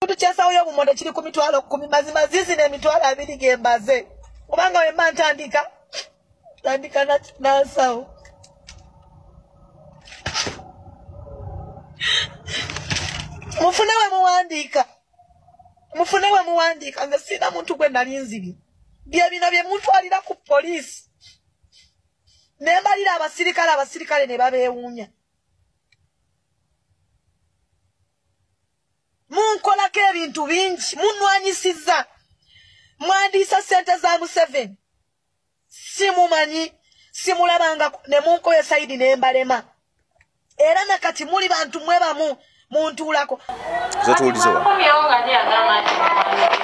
Ekintu kyensawo y'obumonde kiri ku 10,000 mazima zizi n'emitwalo 20 ge mbaze. Kubanga we mba ntandika n'ansawo. Mufune we muwandiika. Mufune we muwandiika nze sirina muntu gwe nali nzibye. Bye bino bye mutwalira ku poliisi. Ne mbalira abasirikale ne babeewuunya. Munkolako ebintu bingi, munwanyisizza. Mwandiisa ssente za Museveni. Simumanyi, simulabanga ne munkoye Saidi ne mbalema. Era na kati muli bantu mwe bamu muntuulako. Zetuulize wa.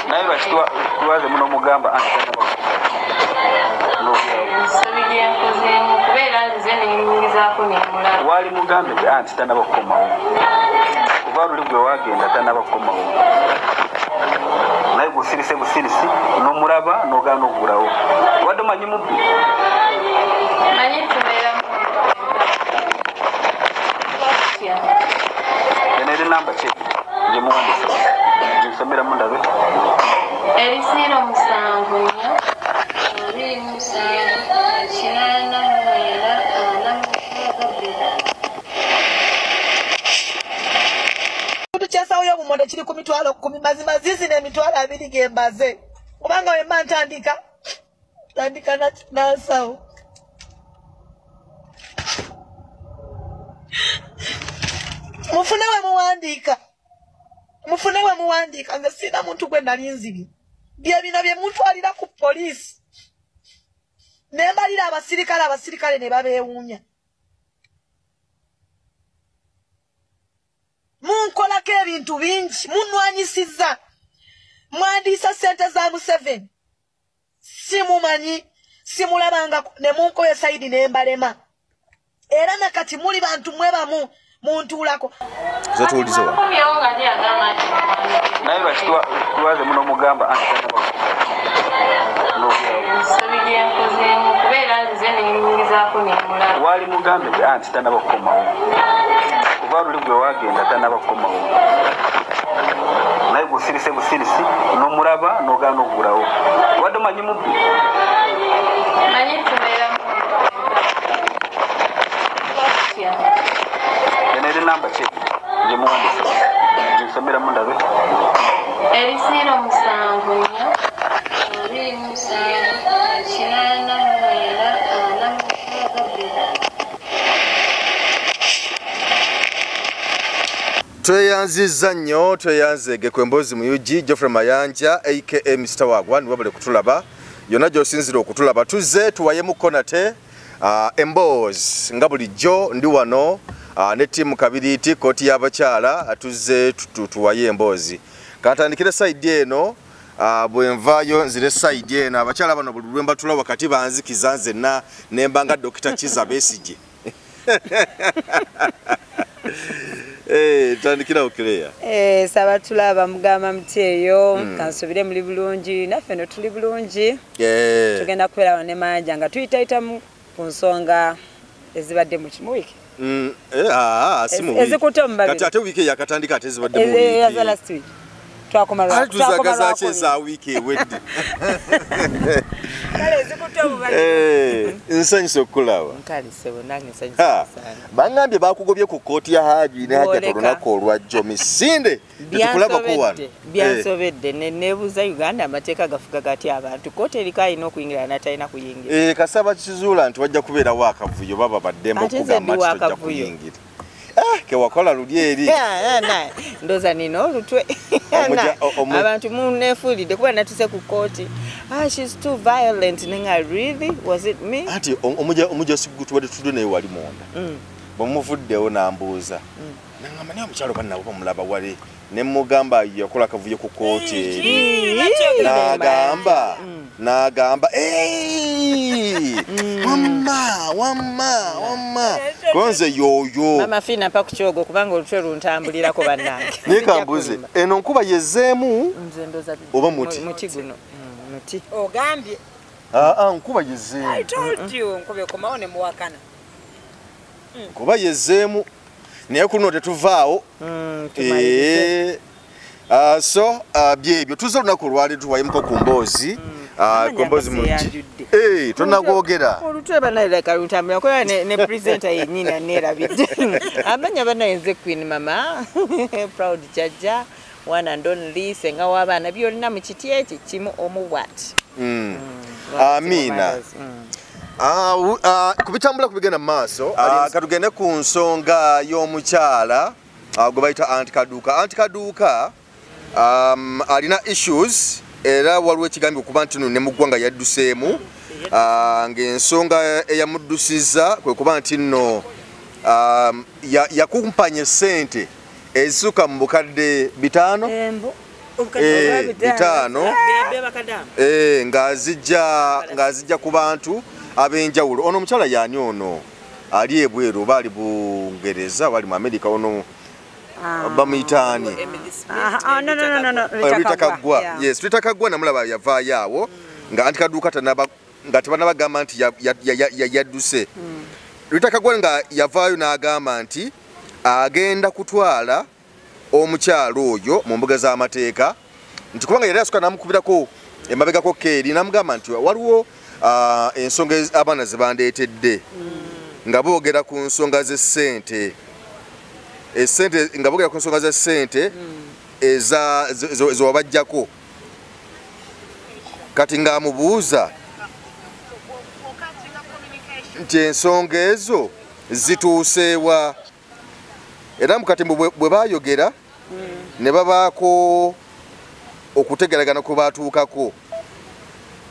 Naye lwaki muno mugamba wali mugambe anti tanaba kukomawo. Kuva luli gwe wagenda tanaba kukomawo. Naye gusirise busirisi n'omulaba n'ogaana okugulawo. Wadde omanyi mubbi? Manyi tubeera Eno eri namba ki gye muwandiise? Ginsomeramu ndabe. Eri 0 7 4 2 7 8 9 4 Ekintu kyensawo y'obumonde kiri ku 10,000 mazima zizi n'emitwalo 20 ge mbaze. Kubanga we mba ntandika n'ansawo. Mufune we muwandiika. Mufune we muwandiika nze sirina muntu gwe nali nzibye. Bye bino bye mutwalira ku poliisi. Ne mbalira abasirikale ne babeewuunya. Munkolako ebintu bingi, munwanyisizza. Mwandiisa ssente za Museveni. Simumanyi, simulabanga ne munkoye Saidi ne mbalema. Era na kati muli bantu mwe bamu muntuulako. Zetuulize wa. Naye lwaki muno mugamba anti tanaba wali mugambe anti tanaba kukomawo. Kuva luli gwe wagenda tanaba kukomawo. Naye gusirise busirisi n'omulaba n'ogaana okugulawo. Wadde omanyi mubbi? Manyi tubeera Eno eri namba ki gye muwandiise? Ginsomeramu ndabe. Eri 0 7 4 2 7 8 9 4 2. Tweyanzizza nnyo, tweyanzeege ku emboozi mu UG, Geoffrey Mayanja aka Mr. Wagwan, wabale kutulaba. Yonna gy'osinzira okutulaba tuzze tuwayemuko nate emboozi nga bulijjo ndi wano ne ttiimu Kabiriiti kkooti y'abakyala tuzze tuwaye emboozi. Kantandikire sayidi eno bwe nvaayo nzire sayidi eno abakyala bano buli lwe mbatula wakati banzikiza nzenna ne mba nga Dokita Kizza Besigye. Tandikira okireya. Sabatulaba mugamba mteyo kansobire muli bulungi naffe no tuli bulungi. Tugenda kubeera ne Mayanja nga tuyitayita ku nsonga ezibadde mu wiki. Si mu wiki. Ezikutte mu babiri. Kati ate wiki yakatandika ate ezibadde mu wiki. Eza last week. Twakomala. Tuzagaza ki eza wiki ewedde. Kale ezikutte mu babiri. Nsanyuse okulaba. Nkale ssebo nange nsanyuse sana. Bangambye bakugobye ku kkooti ya Haji ne Hajjat olunaku olwajjo misinde tetukulabako wano. Byansobedde ne neebuuza Uganda amateeka gafuga gatya abantu. Kkooti eriko alina okuyingira n'atalina kuyingira. Kasaba kizuula nti wajja kubeerawo akavuyo baba baddembe okugamba nti tojja kuyingira. Kewakola luli eri. Ndowooza nina olutwe. Abantu munneefuulidde kuba natuse ku kkooti. She's too violent. Nenga really? Was it me? Ati omuja sigutubadde tudde naye wali munda. Bwe muvuddewo n'ambuuza. Nangamba naye omukyalo bannabo bamulaba wali. Ne mugamba yakola akavuyo ku kkooti eri. N'agamba wamma konze yoyo. Mama Fina mpa ku kyogo kubanga olutwe luntambulirako bannange. Naye kambuuze eno nkuba yezzeemu oba muti? Muti guno. Muti. Ogambye. Nkuba yezzeemu. I told you nkuba ekomawo ne muwakana. Nkuba yezzeemu naye kuno tetuvaawo. So byebyo tuze olunaku olwaleero tuwayemuko ku mboozi ku mboozi mulungi. Tonnagwogera olutwe banaye lutambula kola ne presenter yennyini aneerabidde. Amanya banaye nze Queen Mama proud jajja one and only senga w'abaana byonna mu kiti ekyo kimu omu bw'ati. Amiina. Kubitambula kubigenda mu maaso, katugende ku nsonga y'omukyala gwe bayita Anti Kaduuka. Anti Kaduuka alina issues era waliwo ekigambye okuba nti ne mu ggwanga yadduseemu, ng'ensonga eyamuddusizza kwe kuba nti nno yakumpanya essente ezisukka mu bukadde 5 5 ng'azijja ku bantu ab'enjawulo. Ono omukyala yaani ono ali ebweru oba ali Bungereza oba ali mu Amerika, ono bamuyitaani? Rita Kaggwa. Yes, Rita Kaggwa namulaba yavaayo awo nga Anti Kaduuka nga tebannabagamba nti yadduse. Rita Kaggwa nga yavaayo n'agamba nti agenda kutwala omukyalo oyo mu mbuga z'amateeka, nti kubanga yali asooka n'amukubirako emabegako keeri n'amugamba nti waliwo ensonga abaana ze bandeetedde nga boogera ku nsonga z'essente, essente nga boogera ku nsonga z'essente zewabajjako. Kati ng'amubuuza nti ensonga ezo zituuseewa, era mukati bwe baayogera ne babaako okutegeragana kwe batuukako,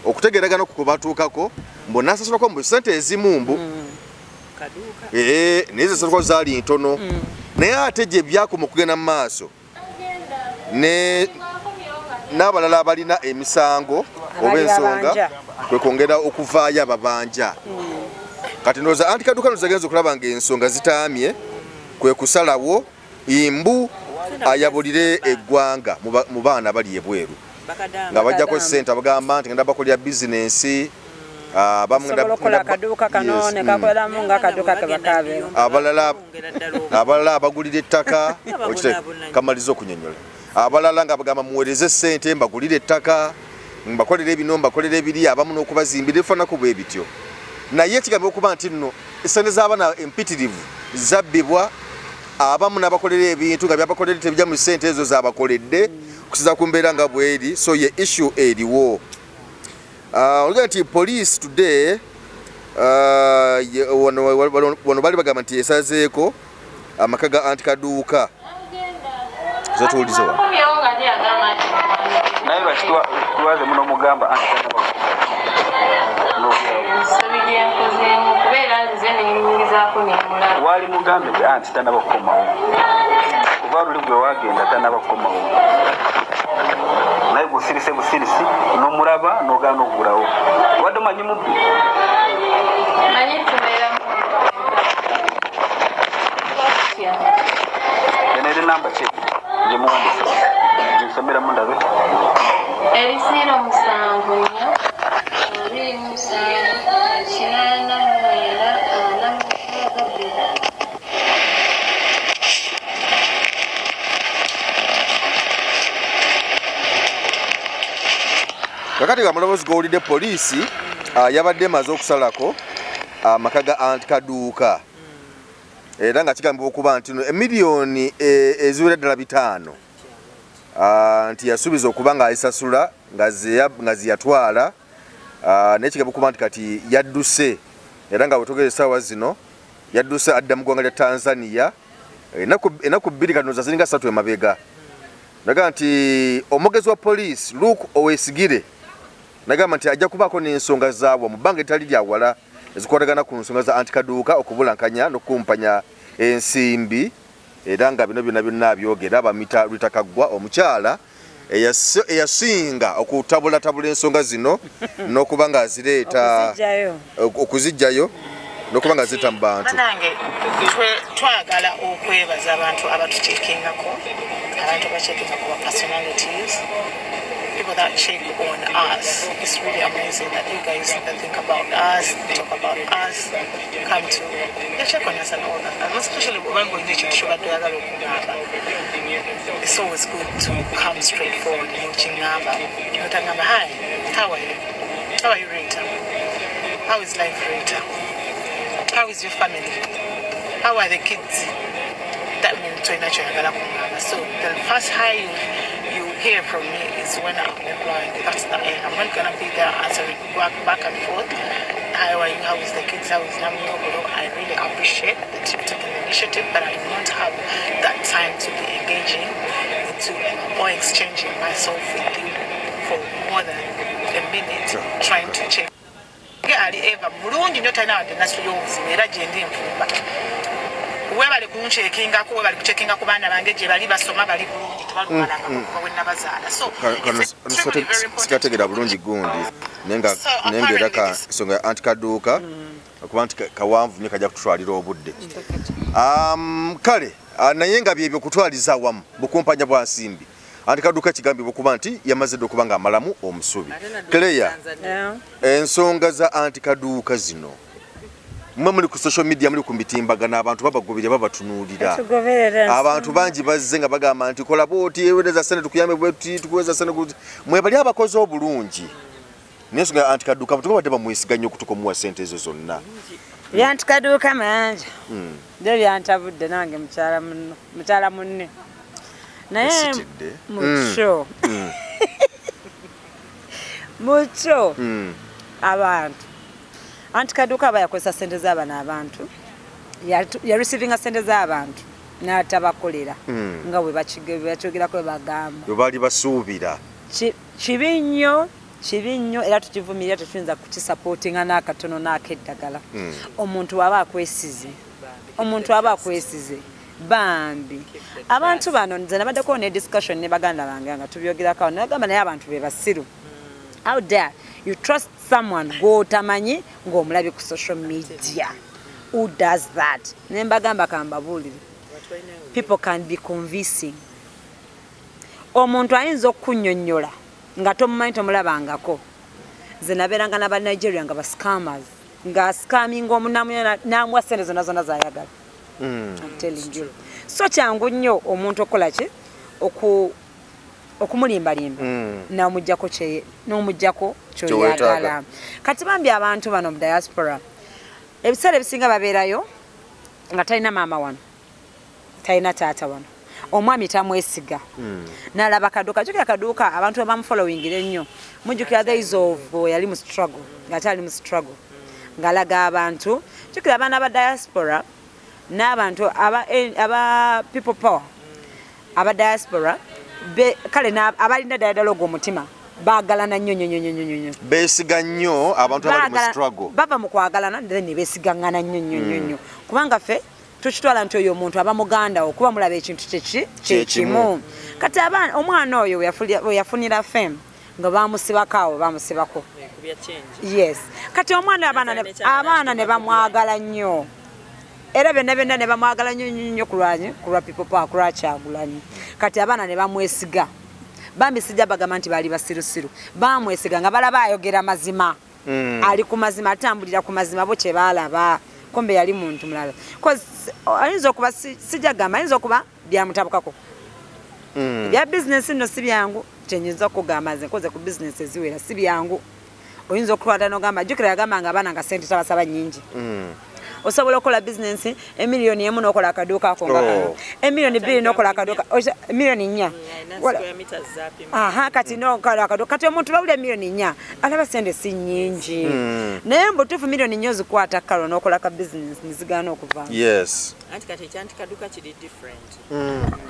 okutegeragana kwe batuukako mbu n'asasulako mbu ssente ezimu mbu naye zasasulako zaali ntono, naye ate gye byakoma okugenda mu maaso n'abalala abalina emisango oba ensonga kwe kwongera okuvaayo ababanja. Kati ndowooza Anti Kaduuka ndoza okulaba ng'ensonga zitaamye kwe kusalawo imbu ayabulire eggwanga mu baana abali ebweru nga bajjako ssente abagamba nti ngenda bakolera bizinensi, abalala abagulira ettaka, kamaliza okunyonyola, abalala nga bagamba muweereze ssente mbagulire ettaka, mbakolere bino mbakolere ebiri, abamu n'okubazimbira ebifaananako bwe bityo. Naye kigambibwa okuba nti nno essente z'abaana empitirivu zabbibwa, abamu n'abakolera ebintu nga byabakolera tebijja mu ssente ezo zabakoledde okusinziira ku mbeera nga bw'eri. So ye issue eriwo. Olugenda nti police today wano bali bagamba nti esazeeko amaka ga Anti Kaduuka. Zetuwulize wano. Naye lwaki muno mugamba Anti Kaduuka? Wali mugambe anti tannaba kukomawo, kuva luli gwe wagenda tannaba kukomawo, naye gusirise busirisi n'omulaba n'ogaana okugulawo. Wadde omanyi mubbi? Eno eri namba ki gye muwandiise? Ginsomeramu ndabe. Eri 0 7 4 2 7 8 9 4 6 2. Kakati nga mulaboozi g'owulidde poliisi yabadde emaze okusalako amaka ga Anti Kaduuka, era nga kigambibwa okuba nti emiliyoni eziwera ddala 5 nti yasuubiza okuba ng'azisasula nga ziyatwala, naye kigambibwa okuba nti kati yadduse, era nga bwetwogera essaawa zino yadduse adda mu ggwanga lya Tanzania ennaku 2 kati ndowooza ziringa 3 emabega. Naga nti omwogezi wa poliisi Luke Owesigire nagamba nti ajja kubaako n'ensonga zaabwe mu bbanga eritali lya wala ezikwatagana ku nsonga za Anti Kaduuka okubulankanya n'okukumpanya ensimbi, era nga bino byonna byonna abyogera bamuyita Rita Kaggwa, omukyala eyasinga okutabulatabula ensonga zino n'okuba ng'azireeta okuziggyayo n'okuba nga zireeta mu bantu. Bannange twagala okwebaza abantu abatukyekingako, abantu abakyekingako ba personalities, people people that check on us. It's really amazing that you guys think about us, talk about us, come to check on us and all that. And especially when we're going to it's always good to come straight forward. Hi, how are you? How are you, Rita? How is life, Rita? How is your family? How are the kids? That means so the first hi you hear from me is when I'm employed. That's the end. I'm not gonna be there answering back and forth. How are you? How is the kids? How is Namuyogolo? I really appreciate that you've taken the initiative, but I do not have that time to be engaging to or exchanging myself with you for more than a minute trying to check. Webale kunchekingako webale kuchekinga ku baana bange gye bali basoma bali bulungi tebalwalanga kuva we nabazaala. So sikategeera bulungi gundi nenga nengeera ka nsonga anti kaduuka okuba nti kawanvu nnyo kajja kututwalira obudde. Kale naye nga byebyo kutwaliza awamu bukumpanya bwa nsimbi. Anti kaduuka kigambibwa okuba nti yamaze dda okuba ng'amalamu omusubi. Claire, ensonga za anti kaduuka zino mwe muli ku social media muli ku mitimbagano abantu babagobera babatunuulira. Abantu bangi bazze nga bagamba nti kola bw'oti eweereza ssente tukuyambe bw'oti tukuweereza ssente mwe bali abakozi obulungi. Naye ensonga anti kaduuka abantu babadde bamwesiga nnyo okutuuka omuwa ssente ezo zonna. Byanti kaduuka manja njo byantabudde nange mukyala munne naye mukyo mukyo abantu anti kaduuka aba yakozesa ssente z'abano abantu yareceiving ssente z'abantu n'atabakolera nga bwe bakyogerako bwe bagamba bwe baali basuubira. Kibi nnyo kibi nnyo era tukivumirira tetuyinza kukisapootinga n'akatono n'akeddagala. Omuntu aba akwesize omuntu aba akwesize bambi abantu bano nze nabaddeko ne discussion ne baganda bange nga tubyogerako nagamba naye abantu be basiru. Out there you trust someone gw'otamanyi ng'omulabye ku social media. Who does that? Ne mbagamba kambabuulire. People can be convincing. Omuntu ayinza okunnyonnyola nga tomumanyi tomulabangako. Nze nabeeranga n'aba Nigeria nga ba scammers nga scamming omunamu n'amuwa ssente zonna zonna z'ayagala. I'm telling you. So kyangu nnyo omuntu okukola ki okumulimbalimba n'omuggyako n'omuggyako kyoyagala. Kati bambi abantu bano mu diaspora ebiseera ebisinga babeerayo nga talina maama wano talina taata wano omwami tamwesiga n'alaba kaduuka. Jjukira kaduuka abantu abamufollowingira ennyo mujjukira days of yali mu struggle ng'akyali mu struggle ng'alaga abantu. Jjukira abaana ba diaspora n'abantu aba people power aba diaspora kale abalina ddala ddala ogwo omutima baagalana nnyo nnyo nnyo nnyo nnyo beesiga nnyo abantu abali mu struggle bava mu kwagalana then ne beesigaŋŋana nnyo nnyo nnyo nnyo kubanga ffe tukitwala nti oyo omuntu aba muganda wo kuba mulaba ekintu kyekimu. Kati omwana oyo we yafunira fame nga bamusibako awo bamusibako. Yes. Kati omwana abaana ne bamwagala nnyo era byonna byonna ne bamwagala nnyo nnyo nnyo kulwa people power kulwa Kyagulanyi. Kati abaana ne bamwesiga bambi sijja bagamba nti baali basirusiru bamwesiga nga balaba ayogera mazima ali ku mazima atambulira ku mazima bo kye baalaba kumbe yali muntu mulala. Ayinza okuba sijja gamba ayinza okuba byamutabukako bya business nno si byangu kyenyinza okugamba nze nkoze ku business eziwera si byangu. Oyinza okukwata n'ogamba jjukira yagamba nga abaana nga ssente tabasaba nnyingi. Osobola okukola business emiliyoni emu n'okola akaduuka ako nga kano emiliyoni 2 n'okola akaduuka emiliyoni 4 aha kati n'okola akaduuka kati omuntu bawulira emiliyoni 4 alaba ssente si nnyingi naye mbutuufu miliyoni 4 ozikwata kalo n'okola ka business nezigaana okuvaamu. Yes. Anti kati ekyanti kaduuka kiri different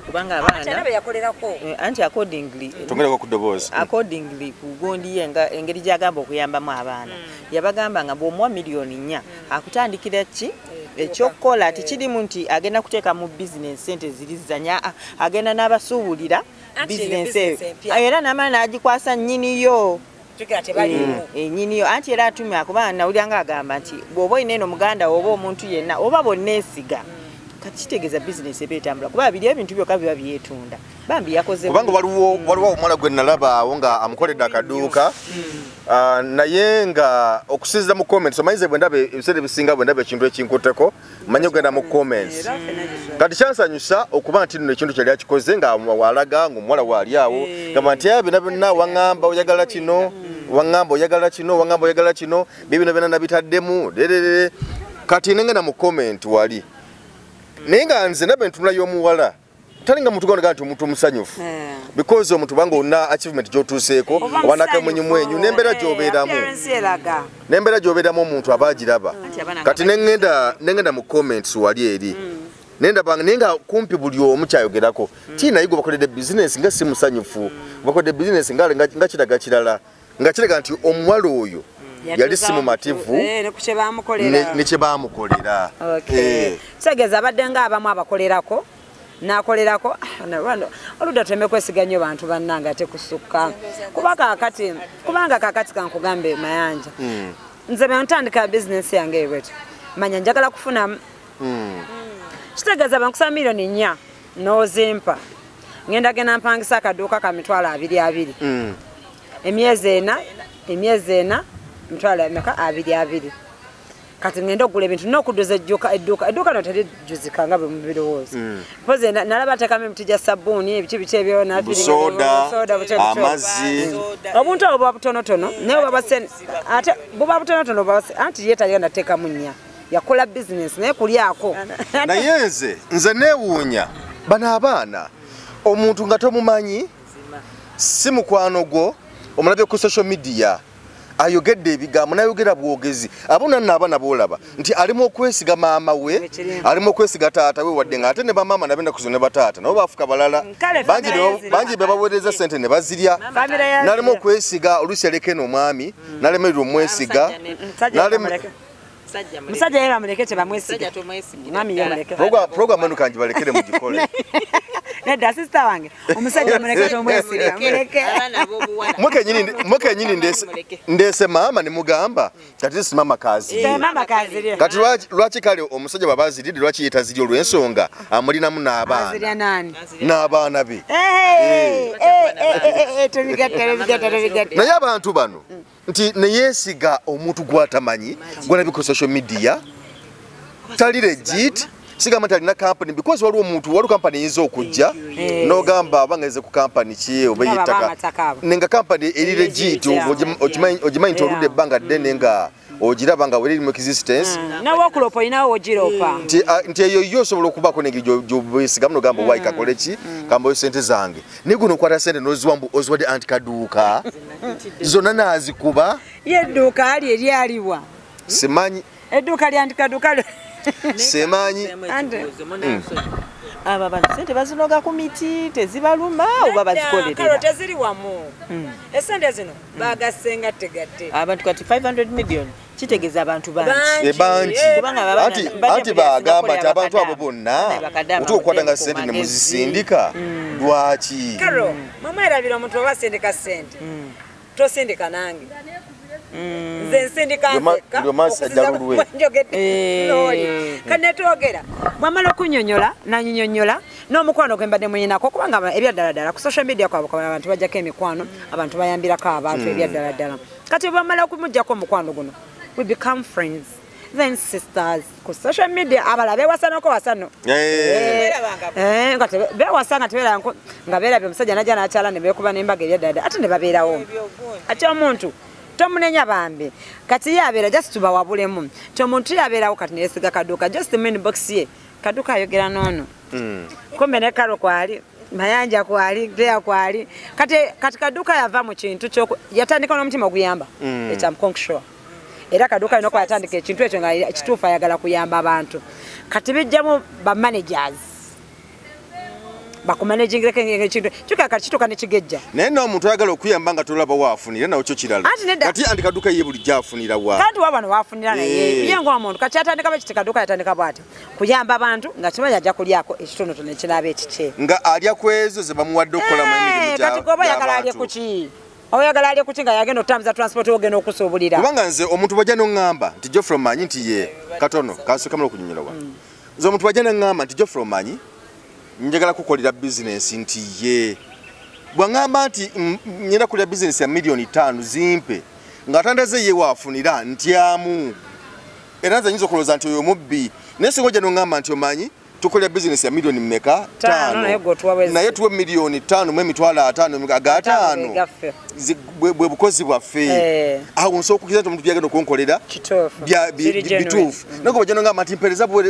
kubanga abaana yakolerako anti accordingly tongereko ku ddoboozi accordingly ku gundi ye nga engeri gy'agamba okuyambamu abaana yabagamba nga bw'omuwa miliyoni 4 akutandikira ki ekyokukola tikirimu nti agenda kuteeka mu bizinensi sente zirizanya agenda n'abasuubulira bizinensi era n'amala n'agikwasa nnyiniyo nnyiniyo anti era atumya kubanga nawulira nga agamba nti bw'oba olina eno muganda oba omuntu yenna oba bonneesiga Kati kitegeeza bizinesi eba etambula kuba biri ebintu byokka biba byetunda. Bambi yakoze kubanga waliwo omuwala gwe nalaba awo nga amukoledde akaduuka, naye nga okusinziira mu comments, omanyize bwe ndaba ebiseera ebisinga bwe ndaba ekintu ekinkutteko manye ogenda mu comments. Kati kyansanyusa okuba nti nno ekintu kyali akikoze nga walaga ng'omuwala waali awo gamba nti byonna byonna waŋŋamba oyagala kino, waŋŋamba oyagala kino, waŋŋamba oyagala kino, bibino byonna nabitaddemu derere. Kati nengenda mu comment wali naye nga nze ndaba entunula y'omuwala talinga muntu gwa nti omuntu omusanyufu, because omuntu banga olina achievement gy'otuuseeko oba nakamwenyumwenyu n'embeera gy'obeeramu, n'embeera gy'obeeramu omuntu aba agiraba. Kati nengenda mu comments wali eri nendaba naye nga kumpi buli omu kyayogerako ti naye gwe bakoledde bizinesi nga si musanyufu, bakoledde bizinesi nga kiraga kirala, nga kiraga nti omuwala oyo yali si mumativu ne kye baamukolera. Kitegeeza abadde nga abamu abakolerako nakolerako oludda tuleme kwesiga nnyo bantu bannange ate kusukka, kubanga kaakati kankugambe Mayanja, nze bwe ntandika bizinesi yange bwetyo manya njagala kufunamu. Kitegeeza bankusaba 4 million n'ozimpa, ngenda genda mpangisa akaduuka ka 220,000 emyezi ena, emyezi ena 220,000. Kati ngenda okugula ebintu n'okudduza edduuka, edduuka no terijjuzika nga bwe mubirowooza. Mpozi nalaba ateekamu emiti gya sabbuuni, ebiki biki ebyo, busoda, amazzi, obuntu obwo buba butonotono, naye ate buba butonotono anti ye tagenda teekamu nnya, yakola bizinesi naye kulyako. Naye nze neewuunya bano abaana, omuntu nga tomumanyi, si mukwano gwo, omulabye ku social media ayogedde ebigambo n'ayogera bwogezi. Abo nno abaana b'olaba nti alimu okwesiga maama we, alimu okwesiga taata we, wadde nga ate ne bamaama nabo ennaku zino ne bataata nabo baafuka balala, bangi be baweereza ssente ne bazirya. N'alimu okwesiga oluusi aleka eno omwami n'alemererwa omwesiga. Musajja ye bamuleke tebamwesiga. Mwami ye muleke. Program eno kangibalekere mugikole. Nedda sister wange, omusajja muleke tomwesiga, muleke. Mwe kenyini ndese maama ne mugamba kati si maama kaazirye. Maama kaazirye. Kati lwaki kale omusajja bw'aba aziridde lwaki yeetazirye olw'ensonga amulinamu n'abaana. Azirya nani? N'abaana be. Tubigatte. Naye abantu bano nti neyeesiga omuntu gw'atamanyi gw'alabye ku social media tali legit, sigamba nti alina company, because waliwo omuntu waliwo company eyinza okujja n'ogamba oba ngeze ku company ki oba ey'ettaka, nenga company eri legit ogimanyi nti oludde ebbanga ddene nga ogiraba nga weri mu existence, nawe okulopa olinawo wogiropa nti eyo yo osobola okubaako n'engeri gy'obwesigamu n'ogamba wayi kakole ki kambayo ssente zange, naye guno okwata ssente n'oziwa mbu oziwadde anti kaduuka zonna n'azikuba. Ye edduuka ali eryaliwa simanyi edduuka lya anti kaduuka simanyi. Abo abantu ssente bazinoga ku miti tezibaluma oba bazikolerera? Kalo teziri wamu. Essente zino bagasenga tegatte. Abantu kati 500 million kitegeeza abantu bangi. Bangi. Anti bagamba nti abantu abo bonna otuuka okukwata nga ssente ne muzisindika lwaki? Kalo mama erabira omuntu oba asindika ssente tosindika nange. Nze nsindika nzekka kanetwogera bwamala okunyonyola nanyinyonyola n'omukwano gwe mbadde munyinako, kubanga ebyaddala ddala ku social media kwabwe abantu bajjako emikwano, abantu bayambirako abantu ebyaddala ddala. Kati bwamala okumuggyako omukwano guno we become friends then sisters ku social media. Abalala beewasanako wasano nga bewasa nga tebeera nga beerabye omusajja najja n'akyala ne beekuba n'embaga ebyaddala ddala ate ne babeerawo. Ate omuntu tomunenya bambi kati ye abeera just tubawabulemu nti omuntu yabeerawo kati neyesiga kaduuka just main box ye kaduuka ayogera n'ono kumbe ne Karo kwali, Mayanja kwali, Grea kwali. Kati kaduuka yava mu kintu yatandika n'omutima oguyamba ekyo I'm sure. Era kaduuka alina okuba yatandika ekintu ekyo nga kituufu ayagala kuyamba abantu. Kati bijjamu ba managers bakumanagingireko ekintu kyuka kati kituuka ne kigejja. Naye nno omuntu ayagala okuyamba nga tolaba waafunira nawe kyo kirala. Kati andi kaduuka ye bulijjo afunira wa? Kanti wa wano waafunira naye ye ng'omuntu kati atandika bwe kiti kaduuka yatandika bw'ati kuyamba abantu nga kimanyi ajja kulyako ekitonotono ekinaaba ekikye. Nga alya ku ezo ze bamuwadde okukolamu emirimu kati gwoba oyagala alye ku ki? Oyagala alye ku ki nga yagenda okutambuza transport ogenda okusuubulira? Kubanga nze omuntu bw'ajja n'oŋŋamba nti Geoffrey omanyi nti ye katono kansooka mmale okunyonnyola wano. Nze omuntu wajja naŋŋamba nti Geoffrey omanyi njagala kukolera bizinensi nti ye bw'aŋŋamba nti ngenda kukolera bizinensi ya 5 million zimpe ng'atandaze ye waafunira ntyamu era nze nyinza okulowooza nti oyo mubbi naye singa ojja n'oŋŋamba nti omanyi tukolera bizinensi ya miliyoni mmeka 5 naye gwe otuwa bwezi. Naye tuwe 5,550,000 aga 5 Gaffe. Bwe bukozi bwaffe awo nsobola okukkiriza nti omuntu byagenda okunkolera Kituufu. Kiri genuine. Bituufu naye gwe bajja ngamba nti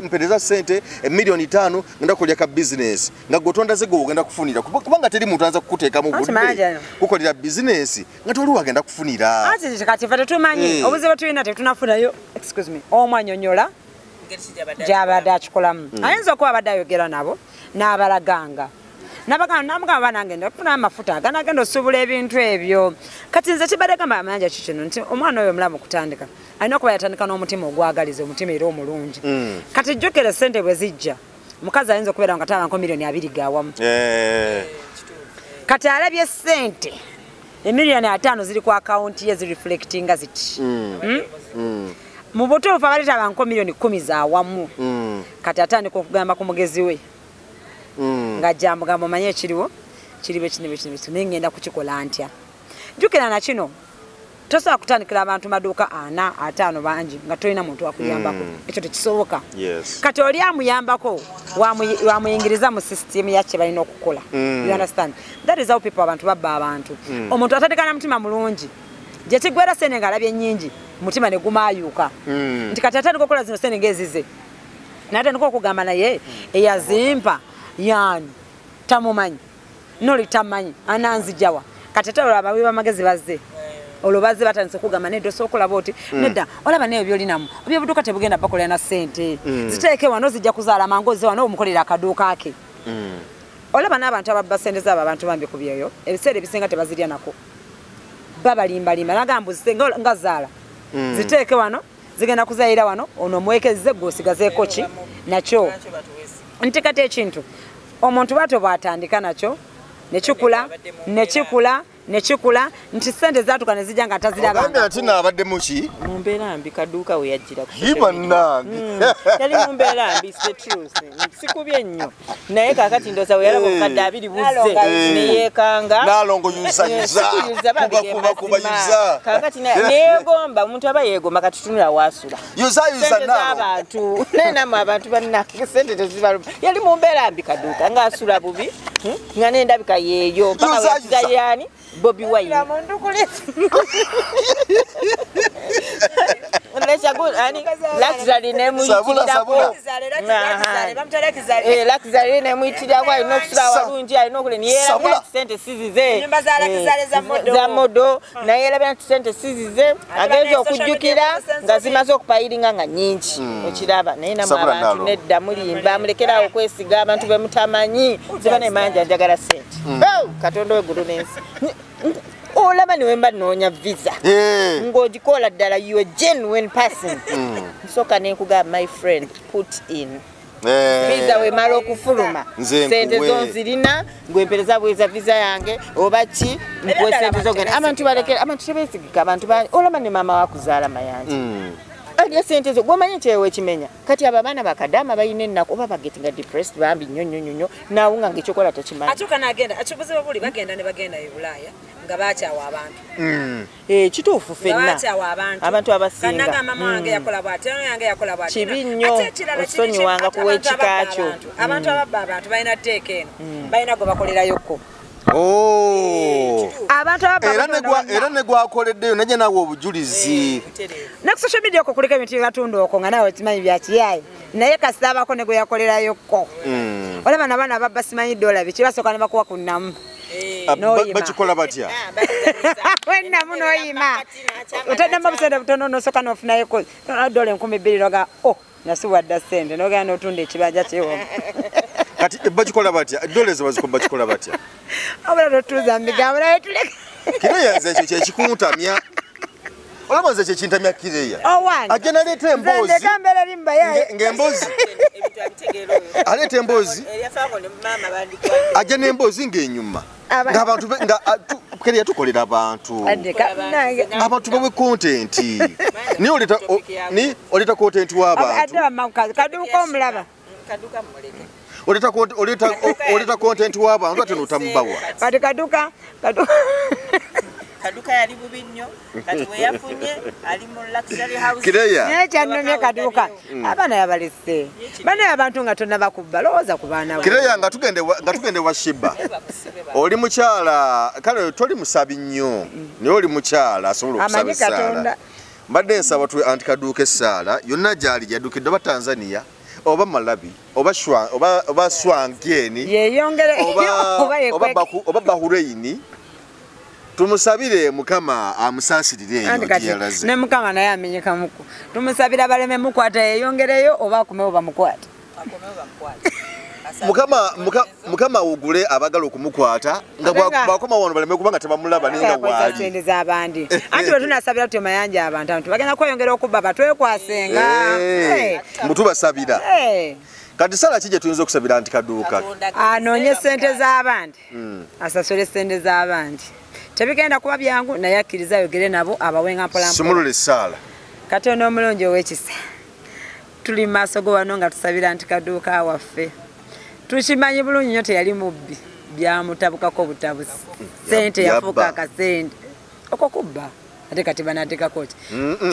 mpereza sente 5 million ngenda kukolera ka bizinesi nga gwe otondaze gwe ogenda kufunira kubanga teri muntu ayinza kukuteekamu Anti budde manager. kukolera bizinesi nga toli wagenda kufunira. Anti kati ffe tetumanyi obuzibu tulina tetunafunayo, excuse me, omwanyonyola gyabadde akikolamu. Ayinza okuba abadde ayogera nabo n'abalaganga nabagamba namugamba banange ndafuna amafuta aganagenda osuubula ebintu ebyo. Kati nze kibadde gamba amayanja kikino nti omwana oyo omulamu kutandika alina okuba yatandika n'omutima ogwagaliza, omutima era omulungi. Kati jjukira sente bwe zijja omukazi ayinza okubeera nga tabanko 20 million gawamu. Kati alabye sente 50 million ziri ku akawunti ye zireflectinga ziti. Mu butuufu abadde tabanko 10 million zawamu. Kati atandika okugamba ku mugezi we ng'ajja amugamba omanye ekiriwo kiriwo kino kino kino naye ngenda kukikola ntya. Jjukira na kino tosobola kutandikira abantu maduuka ana ataano bangi nga tolina muntu akuyambako. Ekyo tekisoboka. Kati oli amuyambako wamuyingiriza mu sisitimu yakye balina okukola. You understand? That is how people, abantu babba abantu. Omuntu atandika na mutima mulungi gye kiggwera sente ng'alabye ennyingi mutima ne gumaayuka nti kati atandika okukola zino sente ng'ezize n'atandika okugamba naye eyazimpa yaani tamumanyi noli tamanyi ananzijawa. Kati ate olwo abawi b'amagezi bazze olwo bazze batandise okugamba nedda osobola okulaba oti nedda olaba naye byolinamu ebyobuduuka tebugenda bakolera na ssente ziteeke wano zijja kuzaala mangu ozze wano omukolera akaduuka ke. Olaba n'abantu ababba ssente zaabo abantu bambi ku byeyo ebiseera ebisinga tebazirya nako babalimbalimba nagamba nga zaala ziteeke wano zigenda kuzayira wano ono omwekezze gwe osigazeeko ki nakyo nti kati ekintu omuntu bwatyo bw'atandika nakyo nekikula nekikula nekikula nti sente zatuka ne zijja nga Ogambye tazirabanga. Ati naabaddemu ki? Mu mbeera mbi kaduuka we yajjira ku Yi social media. bannange. Yali mu mbeera mbi, it's the truth. Sikubye nnyo naye kaakati ndowooza bwe yalaba obukadde 20 buzze neyeekanga. Naalongo yuzayuza. Sikuyuza bambi Kuba ge kuba kuba mazima. yuza. Kaakati neyeegomba omuntu aba yeegomba kati tunula waasula Yuzayuza sente naalongo. z'abantu naye nammwe abantu bannange sente tezibaluma. Yali mu mbeera mbi kaduuka ng'asula bubi, nga n'endabika yeeyo mpaka Yuza, we yuza. yakiza yaani Bobi Wine. Luxury Sabula, nemuyitirirako. sabula. Luxury nemuyitirirako alina okusula walungi alina okule niyerabira Sabula. nti sente sizize. Ennyumba za Luxury za modo. Za modo naye yerabira nti sente sizize agenza banaye okujjukira social media nga zimaze okupayiringa nga nyingi okiraba naye namwe Sabula abantu nalo. nedda mulimba mulekerawo okwesiga abantu bemutamanyi ziba nemanja njagala sente. Oh, Katonda w'eggulu n'ensi olaba niwemba noonya visa ng'ogikola ddala you a genuine person nsooka nenkugamba my friend put in visa wemala okufuluma Nze sente nkuwe. zo nzirina ngwempereza bweza visa yange oba ki nkuwe sente zogenda abantu balekera abantu tebeesigika abantu olaba ne maama wakuzaala Mayanja alya sente zo gwomanyi nti ewe ekimenya kati abo abaana bakadaama balina ennaku oba bagetinga depressed bambi nnyo nnyo nnyo nnyo naawunga nga ekyokola tekimanyi. Atuuka n'agenda ati obuzibu buli bagenda ne bagenda e Bulaaya nga bakyawa abantu. Eh, kituufu Nga ffenna bakyawa abantu. Abantu abasinga. Kanagamba mama wange yakola bw'ati ono yange yakola bw'ati. Kibi nnyo Ate ekirala kiri osonyiwanga ate kuwa abantu ekika ababba kyo. abantu ababba abantu balina tteeka eno balina gwe bakolerayokko. Oh. Abantu ababba Era abantu era ne gwakoleddeyo najja naawe obujulizi. Ne ku social media okwo kuliko ebintu byebatunda okwo nga naawe okimanyi byakiyaye naye kasita abako ne gwe yakolerayokko. Olaba nabaana ababba simanyi dola biki basooka ne bakuwa ku nnamu. N'oyima. Bakikola batya? Wennamu n'oyima otaddemu obusente butono nosooka n'ofunayoko dola 2000 noga o nasubwa dda sente nogenda n'otunda ekibanja kiwomu. Kati bakikola batya dola ezo bakikola batya? Obula totuuza mu bigambo naye tuleke. Kireya nze ekyo kyekikuntamya olaba nze kyekintamya Kireya owange ajja naleeta emboozi ndeka mbeera eri mubayaye. Ng'emboozi aleeta emboozi ajja n'emboozi ng'enyuma ng'abantu nga Kireya tukolera abantu abantu bawe content naye oleeta ni oleeta content w'abantu. Ate bamamukazi kaduuka omulaba. Kaduka muleke. Oleta content w'abantu ate n'otamubawa. Kati Kaduka Kaduka yali bubi nnyo, kati we yafunye ali mu luxury house. Kireya. Naye kyannumye Kaduka. Abaana yabalese. Bana abantu nga tonnabakubba lowooza ku baana bo. Kireya nga tugende wa Shiba. Oli mukyala kale toli musabi nnyo. Naye oli mukyala asobola okusaba essaala. Mbadde nsaba tuwe anti Kaduka essaala yonna gy'ali gyadukidde oba Tanzania oba Malawi oba Swangeni yeyongere oba Bahrain. Tumusabire Mukama amusaasirire eyo gy'alaze. Ne Mukama naye amenyeka muku. Tumusabira baleme mukwata yeyongereyo oba akomewo bamukwate. Akomewo bamukwate. Mukama awugule abagala okumukwata nga bwakoma wano baleme kubanga tebamulaba ninga waali. Sente z'abandi. Anti bwe tunasabira tutyo Mayanja abantu abantu bagenda kweyongera okubba batwekwasenga. Mutubasabira. Kati sala ki gye tuyinza okusabira anti Kaduka? Anoonye sente z'abandi. Asasule sente z'abandi. Tebigenda kuba byangu naye akkiriza ayogere nabo abawenga mpola mpola. Sumulula essaala. Katonda omulungi ow'ekisa. Tuli mu maaso go wano nga tusabira nti Kaduka waffe. Tukimanyi bulungi nnyo teyali mubbi. Byamutabukako butabusi. Sente yafuuka akasente. Okwo kubba. Ate kati banaateekako ki?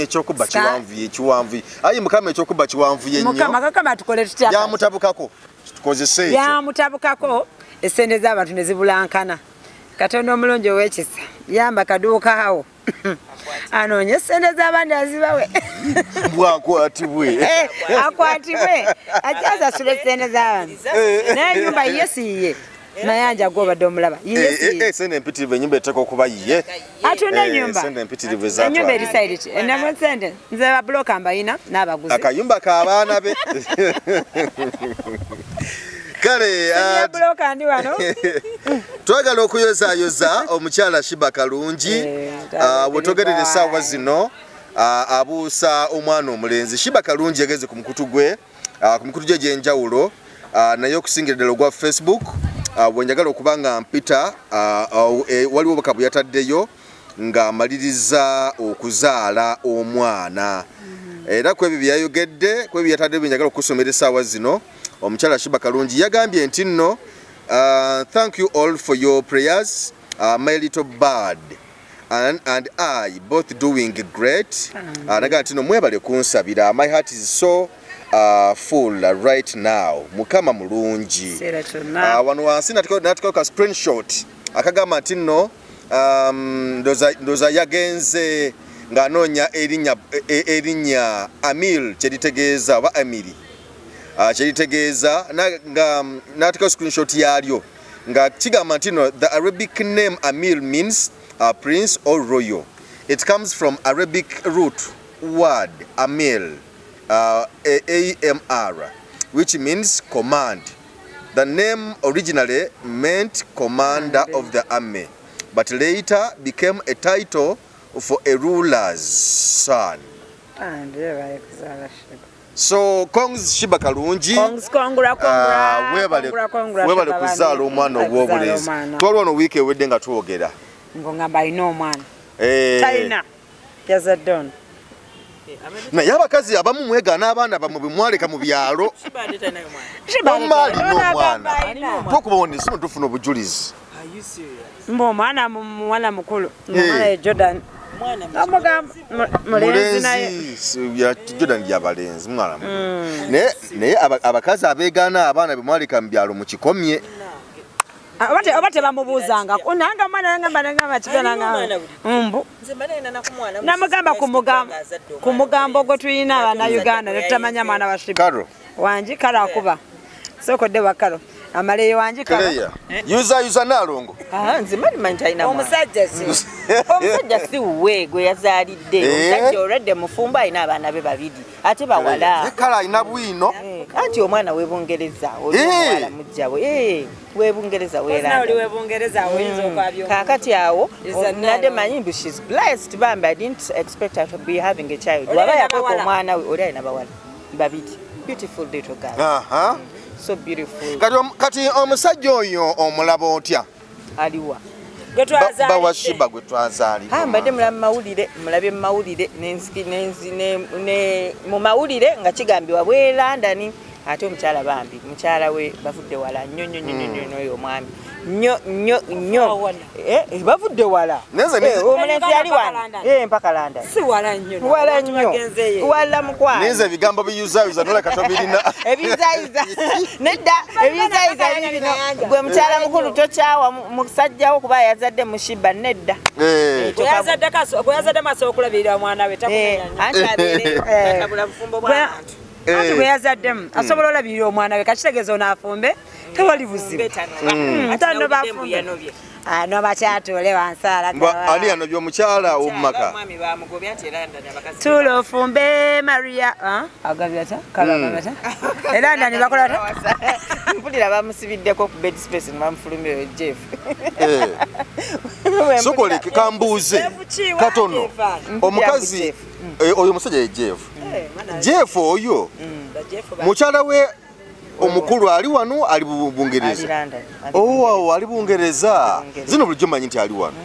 Ekyokubba kiwanvuye kiwanvuye. Ayi Mukama ekyokubba kiwanvuye nnyo. Mukama kakama tukole tutya? Byamutabukako. Tukozese ekyo. Byamutabukako essente z'abantu ne zibulankana. Katonda omulungi ow'ekisa yamba Kaduka awo anoonye ssente z'abandi azibawe. Bwakwatibwe akwatibwe akyasasula essente z'abandi naye ennyumba ye si yiye. Mayanja gw'obadde omulaba yiye si yiye. Sente empitirivu ennyumba eteekwa okuba yiye. Atunda ennyumba sente empitirivu ezaatwala. Ennyumba eri sayidi ki? Ennamu sente nze babuloka mbayina n'abaguzi. Akayumba k'abaana be. Kale twagala okuyozaayoza omukyala Shiba Kalungi wetogerera essaawa zino abuusa omwana omulenzi. Shiba Kalungi yageze ku mukutu gwe ku mikutu gye egy'enjawulo naye okusingira ddala ogwa Facebook bwe njagala okuba nga mpita waliwo obubaka bwe yataddeyo ng'amaliriza okuzaala omwana. Era ku ebyo bye yayogedde ku ebyo yataddeyo bye njagala okusomera essaawa zino. Omukyala Shiba Kalungi yagambye nti nno thank you all for your prayers, my little bird and I both doing great. Naga nti nno mwebale kunsabira, my heart is so full right now. Mukama mulungi. Wano wansi natikako ka screenshot akagamba nti nno ndoza yagenze ng'anoonya erinnya Amil kyeritegeeza oba Amiri kyeritegeeza nga n'ateekawo screenshot yaalyo nga kigamba nti no the Arabic name Amil means prince or royal. It comes from Arabic root word Amil, A-M-R, which means command. The name originally meant commander of the army, but later became a title for a ruler's son. So Kongs Shiba Kalungi, webale kuzaala omwana ow'obulenzi. Twali wano wiiki ewedde nga twogera. Ng'ongamba alina omwana. Talina. Yazadde ono. Naye abakazi abamu mwegaana abaana bammwe bwe mwaleka mu byalo. Omwana alina omwana. Twokuba wano essimu tufuna obujulizi. Mbu omwana muwala mukulu. Omwana ye Jordan. Mulenzi Jordan yabalenzi mwana naye abakazi abeegaana abaana be mwaleka mu byalo mukikomye. Oba tebamubuuzanga nanga omwana nangamba nangamba kigana nangamba mbu namugamba ku mugambo gwe tulina Abannayuganda ne tutamanya mwana wa Shiba wangi Karo akuba sookodde wa Karo amaleyo wangi Karo yuza Nalongo. Nze mmanyi talina mwana. Omusajja si omusajja si wuwe gwe yazaalidde. Omusajja olwedde mufumbo alina abaana be babiri ate bawala. Kale alina bwino. Anti omwana w'e Bungereza oli omuwala mujja we w'e Bungereza weeranda. Oli w'e Bungereza oyinza okwabya. Kaakati awo nadde manyi mbu she's blessed bambi. I didn't expect her to be having a child. Waba yakweka omwana we oli alina bawala babiri. Beautiful little girl. So beautiful. Kati omusajja oyo omulaba otya? Aliwa. Bawa Shiba gwe twazaalibwa. Mbadde mulaba mawulire, mulabye mu mawulire mu mawulire nga kigambibwa bwe London Ate omukyala bambi mukyala we bavudde wala nnyo nnyo nnyo nnyo n'oyo omwami nnyo nnyo nnyo bavudde wala omulenzi yali wano mpaka London si wala nnyo wala nnyo wala mukwano nze ebigambo biyuzayuza noleka tobirina ebiyuzayuza nedda ebiyuzayuza bino gwe mukyala mukulu tokyawa musajjawo kuba yazadde mushiba nedda gwe yazadde maaso okulabirira omwana we takumenya anti abeere atabula bufumbo bw'abantu anti bwe yazaddemu asobola olabirira omwana we kakitegeeza onaafumbe tewali buzibu tano bafumbe ano bakyatuule wansi ani yanobye omukyala ow'omumaka tuula ofumbe Maria agabye ata kalagabye ata era ndani bakola ata mpulira bamusibiddeko ku bed space ne bamufulumira Jeff sokole kambuuze katono omukazi oyo omusajja ye Jeff Jeff oyo mukyala we omukulu ali wano ali Bungereza oh ali Bungereza zino bulijjo manyi nti ali wano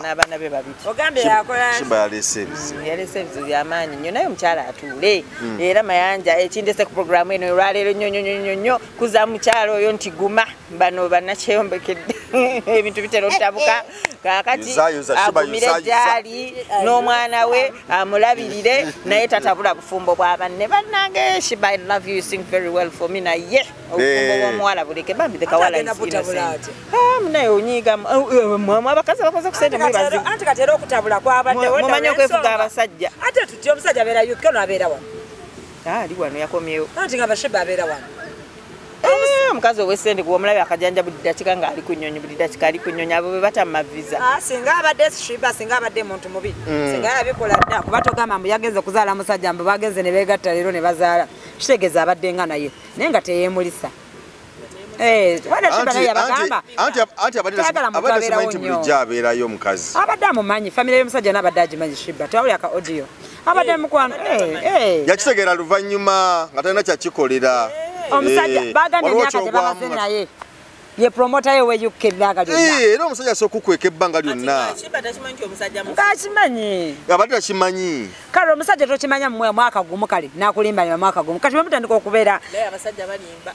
n'abaana be babiri ogambye yakola Shiba yaleese ebizibu yaleese ebizibu by'amaanyi nnyo naye omukyala atuule era Mayanja ekindese ku programu eno olwaleero nnyo nnyo nnyo nnyo kuza mukyala oyo nti guma bano bannakyeyombekedde ebintu bitera otabuka kaakati agumire gyali n'omwana we amulabirire naye tatabula bufumbo bwa banne bannange Shiba I love you, you sing very well for me naye obufumbo bw'omuwala buleke bambi the kawala is innocent munaye onyiiga abakazi bakoze ku sente mwebazibu anti kati era okutabula kwabaddewo mumanyi okwefuga abasajja ate tutya omusajja abeera UK ono abeera wano ali wano yakomyewo anti nga Bashiba abeera wano omukazi ow'essente gw'omulabe akajanja buli ddakiika ng'ali ku nnyonyi buli ddakiika ali ku nnyonyi abo be batamma visa singa abadde Shiba singa abadde muntu mubi singa yabikola dda kuba togamba mbu yagenze kuzaala musajja mbu bagenze ne beegatta leero ne bazaala kitegeeza abadde nga naye naye nga teyeemulisa anti abadde simanyi nti bulijjo abeerayo omukazi abadde amumanyi famire y'omusajja n'abadde agimanyi Shiba twawuli aka audio abadde mukwano yakitegeera luvannyuma nga talina kyakikolera omusajja bagambye emyaka tebamaze naye ye promota ye we UK ebbanga lyonna era omusajja asobola okukweka ebbanga lyonna ng'akimanyi abadde takimanyi kale omusajja tokimanya mu mwaka gumu kale n'akulimbalima mwaka gumu kati bwe mutandika okubeera abasajja balimba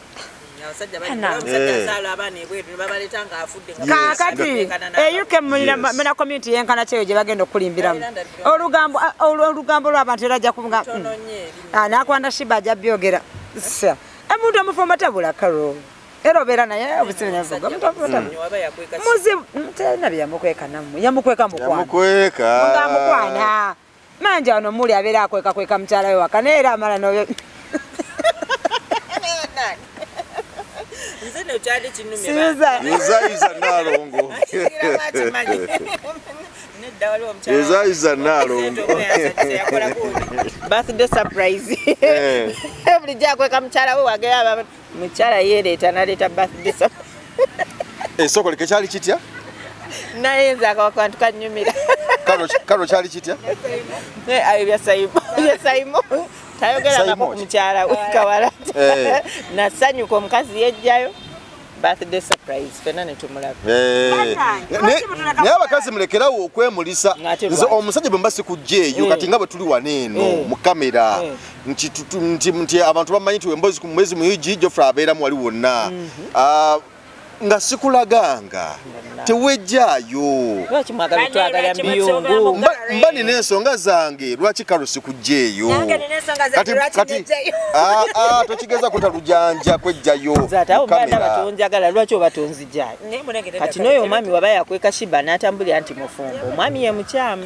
kakati e UK mulina community yenkana kyeyo gye bagenda okulimbiramu olugambo lw'abantu era ajja kubunga nakwanda Shiba ajja byogera omuntu omufumbo tabula karo era obeera naye obusibu muzibu talina bye yamukweka nammwe yamukweka mukwana mukwana manja ono muli abeera akwekakweka mukyala we waka naye era amala noyo Yuzayuza Nalongo. Yuzayuza Nalongo. Birthday surprise. Bulijjo akweka mukyala we wagera mukyala yeereeta n'aleeta birthday surprise. Soko kyali kitya? Naye nze akantu kannyumira. Kano kyali kitya? Ayo bya Saimo. Bya Saimo. Tayogerangako ku mukyala we kawala. Nasanyuka omukazi yejjayo. Birthday surprise fena ne tumulaba. Naye abakazi mulekerawo okwemulisa. Nze omusajja bwe mba sikujjeeyo kati nga bwe tuli wano eno mu kamera nti abantu bamanyi nti emboozi ku mwezi mu UG Geoffrey abeeramu wali wonna nga sikulaganga tewejjaayo. Lwaki mwagala twagala mbiyungu? Mba nina ensonga zange lwaki kalo sikujjeeyo? Kati tokigeza kuta lujanja kwejjayo. Nze mba ndaba tonjagala lwaki oba tonzijjayo? Kati n'oyo omwami waba yakweka Shiba n'atambulira nti mufumbo omwami ye mukyamu.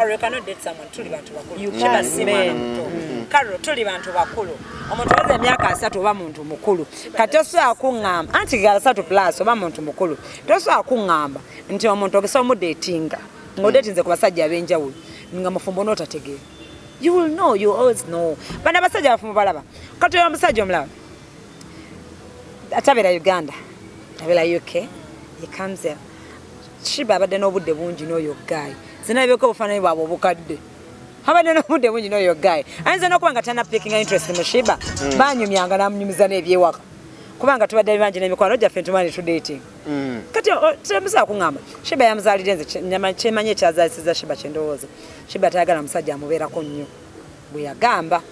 Tuli bantu bakulu. Shiba si mwana muto. Karo tuli bantu bakulu. Omuntu weza emyaka 3 oba muntu mukulu. Kati osobola kuŋŋamba anti ga 3 plus oba muntu mukulu. Tosobola kuŋŋamba nti omuntu ogesa omudeetinga ng'odeetinze ku basajja ab'enjawulo nga mufumbo n'otategeera. You will know, you always know. Bano abasajja abafumbo balaba. Kati oyo omusajja omulaba atabeera Uganda, abeera UK, he comes here. Shiba abadde n'obudde bungi n'oyo guy. Zinabyeko obufaananyi bwabwe obukadde. Abadde n'obudde bungi n'oyo guy. Ayinza n'okuba nga tana picking interest mu Shiba. Banyumyanga n'amunyumiza n'ebyewaka. Kubanga tubadde bangi n'emikwano gyaffe ntumanyi tu dating. Kati temusobola kuŋŋamba. Shiba yamuzaalidde nze kyemanyi ekyazaalisiza Shiba kye ndowooza. Shiba tayagala musajja amubeerako nnyo. Bwe yagamba.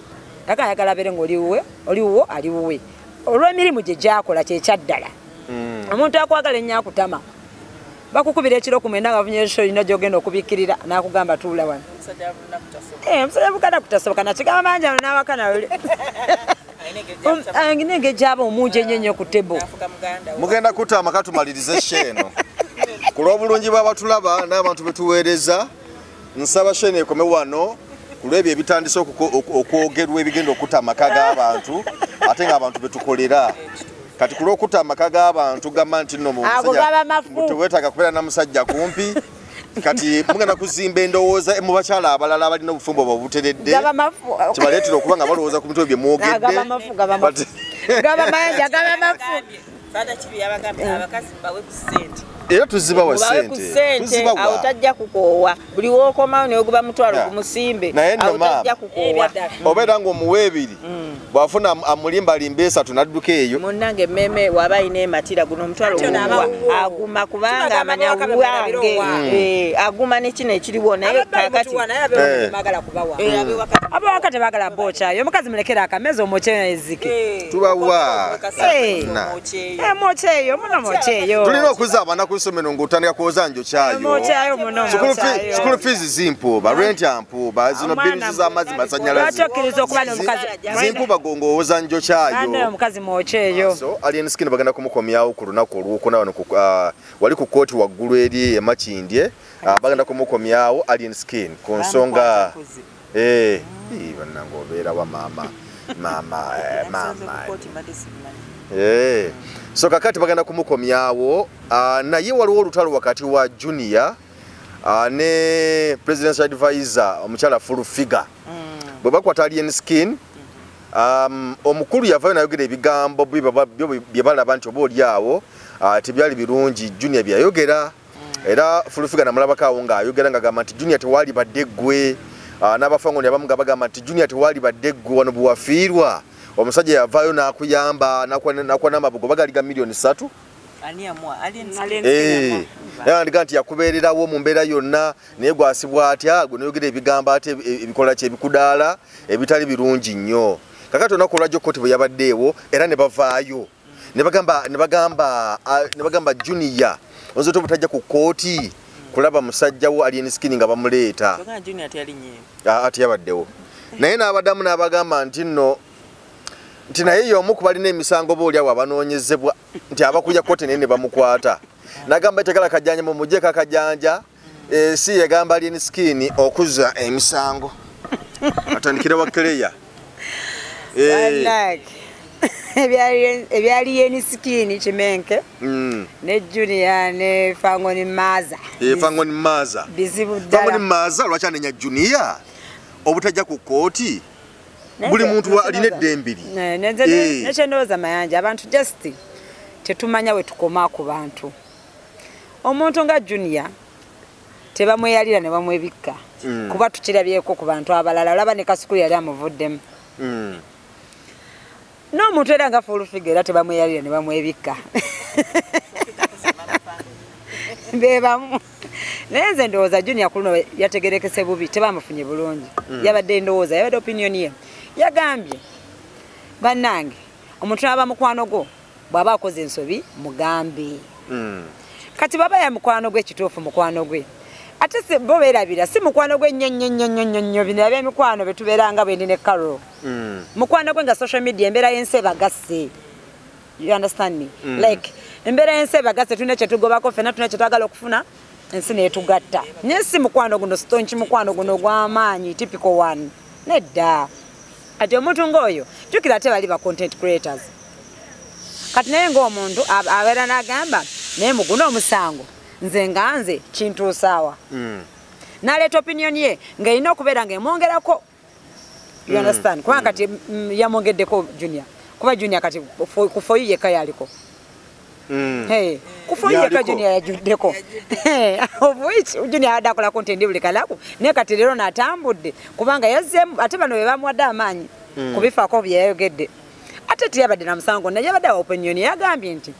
Taka ayagala abeere ng'oliwuwe, oliwuwo aliwuwe. Olw'emirimu gye gyakola kyekyaddala. Omuntu akwagala ennyo akutama. Bakukubira ekiro ku 9 nga bafunye show ina gy'ogenda okubikkirira n'akugamba tuula wano. Omusajja bukana kutasoboka nakigamba mangi ano n'awaka nawe. Alina engeri gy'aba omungi ennyo ennyo ku table. Mugenda kutta amaka tumalirize show eno. Ku lw'obulungi bw'abatulaba n'abantu be tuweereza, nsaba show eno ekome wano ku lw'ebyo ebitandise okwogerwa ebigenda okutta amaka g'abantu ate ng'abantu be tukolera. Kati ku lw'okutta amaka g'abantu gamba nti nno teweetaaga kubeera na musajja kumpi. Kati mugenda kuzimba endowooza mu bakyala abalala abalina obufumbo bwe obuteredde kibaleetera okuba nga balowooza ku mitwe bye mwogedde. Era tuzibawa ssente, awo tajja kukoowa. Buli w'okomawo ne oguba mutwalo gumusimbe, awo tajja kukoowa. Obeera ng'omuwa ebiri, bw'afuna amulimbalimba esatu n'adduka eyo. Munnange emmeme waba ayina ematira guno omutwalo guwa aguma kubanga amanya wange aguma ne kino ekiriwo naye kaakati abawaka tebaagala bookyayo. Omukazi mulekere akameza omwokyeyo ezike. Tubawa. Mwokyeyo muno mwokyeyo. Tulina okuzza abaana ku ssomero ng'otandika kwoza njokyayo. School fees zimpuuba, rent ampuuba, zino bills z'amazzi masannyalaze. Lwaki okkiriza okuba n'omukazi? Zimpuuba ng'owoza njokyayo. Omukazi mwokyeyo. So Alien Skin bagenda kumukomyawo ku lunaku olwokuna wano wali ku kkooti waggulu eri e Makindye. Bagenda kumukomyawo Alien Skin ku nsonga bannange obeera wa maama maama maama. So kakati bagenda kumukomyawo naye waliwo olutalo wakati wa Junior ne presidential advisor omukyala Full Figure. Bwe bakwata Alien Skin, omukulu yavayo nayogera ebigambo bye balaba nti oba oli awo tebyali birungi Junior byayogera. Era Full Figure namulabako awo ng'ayogera ng'agamba nti Junior tewali badde ggwe. N'abafangoni abamu nga bagamba nti Junior tewali badde ggwe wano bwe wafiirwa. Omusajja yavaayo n'akuyamba n'akuwa n'amabugo bagaliga 3 million. Yandika nti yakubeererawo mu mbeera yonna naye gwasibwa atya gwe n'oyogera ebigambo ate ebikola kye ebikudaala ebitali birungi nnyo. Kakati olunaku olwajjo kkooti bwe yabaddeewo era ne bavaayo ne bagamba Junior oyinza otya obutajja ku kkooti kulaba musajja wo Alien Skin nga bamuleeta. Ate yabaddewo naye n'abaddamu n'abagamba nti nno nti naye y'omu ku balina emisango booli awo abanoonyezebwa nti abakuja kkooti naye ne bamukwata. N'agamba tegala kajjanja mumuggyeko akajanja. Si yagamba Alien Skin okuzza emisango atandikire wa Claire. Ebya Alien Skin kimenke ne Junior ne Fangoni Maza. Fangoni Maza bizibu ddala. Fangoni Maza lwaki anenya Junior obutajja ku kkooti? Buli muntu alina eddembe lye. Nekyendowooza Mayanja abantu just tetumanya we tukoma ku bantu. Omuntu nga Junior tebamweyalira ne bamwebikka kuba tukirabyeko ku bantu abalala. Olaba ne Kasuku yali amuvuddemu. N'omuntu era nga Full Figure era tebamweyalira ne bamwebikka. Bebamu. Naye nze ndowooza Junior ku luno yategerekese bubi, tebamufunye bulungi. Yabadde ndowooza, yabadde opinion ye. Yagambye bannange omuntu aba mukwano gwo bw'aba akoze ensobi mugambe. Kati baba ya mukwano gwe kituufu mukwano gwe. Ate bo beerabira si mukwano gwe nnyo nnyo nnyo nnyo nnyo bino eby'emikwano bye tubeera nga bwe ndi ne Carol. Mukwano gwe nga social media embeera y'ensi ebagasse. You understand me? Like embeera y'ensi ebagasse tulina kye tugobako ffenna tulina kye twagala okufuna ensi neetugatta. Naye si mukwano guno staunch mukwano guno ogw'amaanyi typical one. Nedda. Ati omuntu ng'oyo jjukira ate bali ba content creators. Kati naye ng'omuntu abeera n'agamba naye muguno omusango nze nga nze kintuusaawa. N'aleeta opinion ye ng'erina okubeera ng'emwongerako. You understand? Kubanga kati yamwongeddeko Junior. Kuba Junior kati ku for you yekka yaliko. Ku for you yekka Junior yajuddeko. Of which Junior abadde akola content buli kanaku naye kati leero n'atambudde kubanga yazzeemu ate bano be bamuwadde amaanyi kubifaako bye yayogedde. Ate teyabadde na musango naye yabadde awa opinion yagambye nti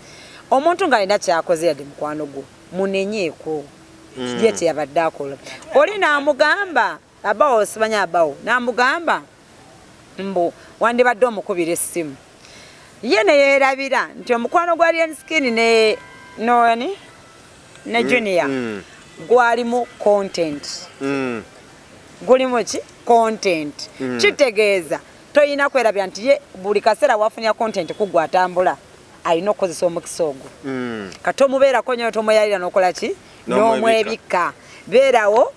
omuntu ng'alina ky'akoze yadde mukwano gwo munenyeeko. Ye teyabadde akola. Oli n'amugamba abawo simanya abawo n'amugamba Mbu wandibadde omukubira essimu. Ye ne yeerabira nti omukwano gwa Alien Skin ne noni ne Junior gwalimu content. Gulimu ki? Content. Kitegeeza toyina kwerabira nti ye buli kaseera wafunya content kugwa atambula alina okukozesa omukisa ogwo. Kati omubeerako nnyo tomweyalira n'okola ki? N'omwebikka. Beerawo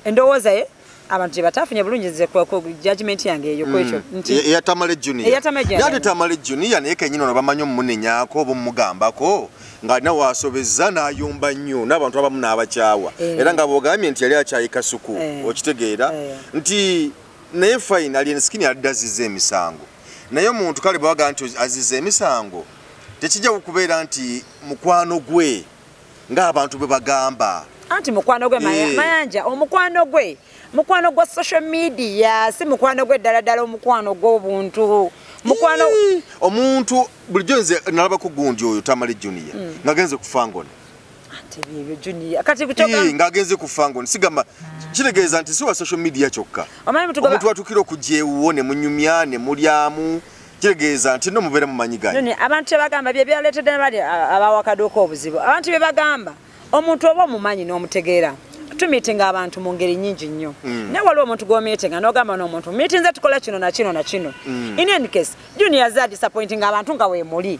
endowooza ye abantu gye bataafunye bulungi nze ku judgment yange eyo kwekyo nti eya Tamale Junior. Yate Tamale Junior naye kennyini ono bamanyi omumunenyaako oba omugambako ng'alina waasobezza n'ayomba nnyo n'abantu abamu n'abakyawa era nga bw'ogambye nti yali akyayi Kasuku okitegeera nti naye fine Alien Skin yalidde azizza emisango naye omuntu kale bw'agamba nti azizza emisango tekijja kubeera nti mukwano gwe ng'abantu bwe bagamba. Anti mukwano gwe Mayanja omukwano gwe mukwano gwa social media si mukwano gwe ddala ddala omukwano gw'obuntu mukwano omuntu bulijjo nze nalabako gundi oyo Tamale Junior ng'agenze ku Fangone. Ate byebyo Junior kati kutoka ng'agenze ku Fangone sigamba kitegeeza nti si wa social media kyokka. Omuntu atukira okujja ewuwo ne munyumya ne mulyamu kitegeeza nti no mubeera mumanyiganye. Abantu tebagamba bye byaleetedde bali abawakaduuka obuzibu. Abantu bye bagamba omuntu oba omumanyi n'omutegeera tumiitinga abantu mu ngeri nnyingi nnyo. Naye waliwo omuntu gw'omiitinga n'ogamba n'omuntu miitinze tukola kino na kino na kino. In any case Junior azze disappointing abantu nga weemuli.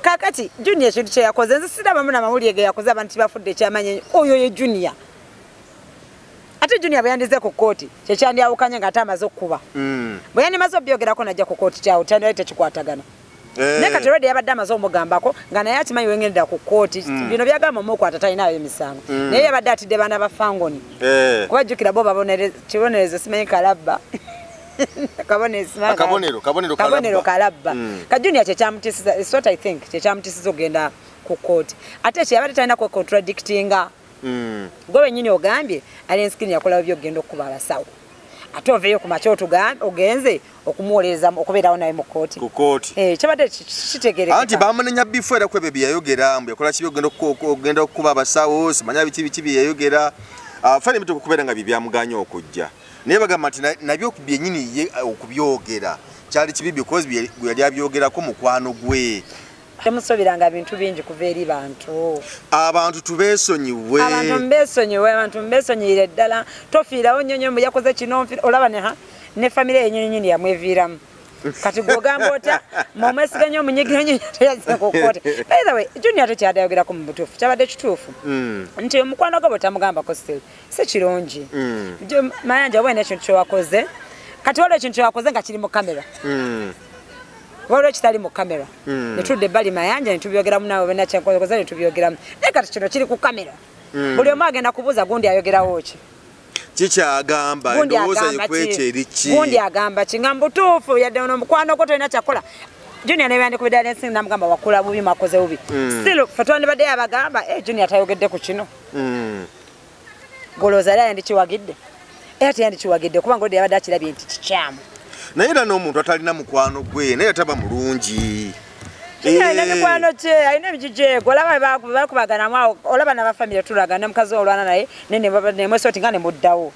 Kaakati Junior ekintu kye yakoze nze sirabamu n'amawulire ge yakoze abantu tebafudde ekyamanyi oyo ye Junior. Ate Junior bwe yandize ku kkooti kyekyandiyawukanye ng'ate amaze okkuba. Bwe yandimaze obyogerako n'ajja ku kkooti kyawo kyandibadde tekikwatagana. Naye kati already yabadde amaze omugambako nga naye akimanyi wengendera ku kkooti bino byagamba omukwata talinayo emisango naye yabadde atidde baana ba Fangoni kubajjukira bo kibonerezo simanyi kalabba kabonero kalabba ka Junior kyekyamutisiza is what I think kyekyamutisiza okugenda ku kkooti ate kye yabadde talina contradictinga gwe wennyini ogambye Alien Skin yakola by'ogenda okukuba abasawo ate oveeyo ku makya ogenze okumuwolereza okubeerawo naye mu kkooti. Ku kkooti. Kyabadde kitegeerekeka. Anti bamunenya bifo era kwebyo bye yayogera mbu yakola kibi ogenda okukuba abasawo simanya biki biki bye yayogera. Ffe emito okubeera nga bye byamuganya okujja. Naye bagamba nti nabyo byennyini ye okubyogera kyali kibi because gwe yali abyogerako mukwano gwe. Temusobiranga bintu bingi kuva eri bantu. Abantu tubeesonyiwe. Abantu mbeesonyiwe, abantu mbeesonyiyire ddala. Tofiirawo nnyo nnyo mbu yakoze kino olaba ne famire yennyini nnyini yamweviiramu. Kati gw'ogamba otya mwomwesiga nnyo omunyigira nnyo teyazze ku kkooti. By the way, Junior tekyadayogerako mu butuufu, kyabadde kituufu. Nti omukwano gwe bw'otamugambako still si kirungi. Mayanja oba olina ekintu kye wakoze, kati waliwo ekintu kye wakoze nga kiri mu kamera. Waliwo ekitali mu kamera. Ne tudda ebbali Mayanja ne tubyogeramu naawe bena kyenkoze ne tubyogeramu. Naye kati kino kiri ku kamera. Buli omu agenda kubuuza gundi ayogerawo ki. Kikyagamba endowooza ye kwekyo eri ki? Gundi agamba ki nga mbutuufu yadde ono omukwano gwo tolina kyakola. Junior ne yandikubidde Alien Skin n'amugamba wakola bubi mwakoze bubi. Still ffe twandibaddeyo abagamba Junior tayogedde ku kino. Golooza era yandikiwagidde. Era teyandikiwagidde kubanga olwo yabadde akirabye nti kikyamu. Naye era n'omuntu atalina mukwano gwe naye taba mulungi. Alina mikwano kye alina ebijijego olaba bakubaganamu awo olaba n'abafamire tulagana mukazi olwana naye nemwesoti nga ne muddawo.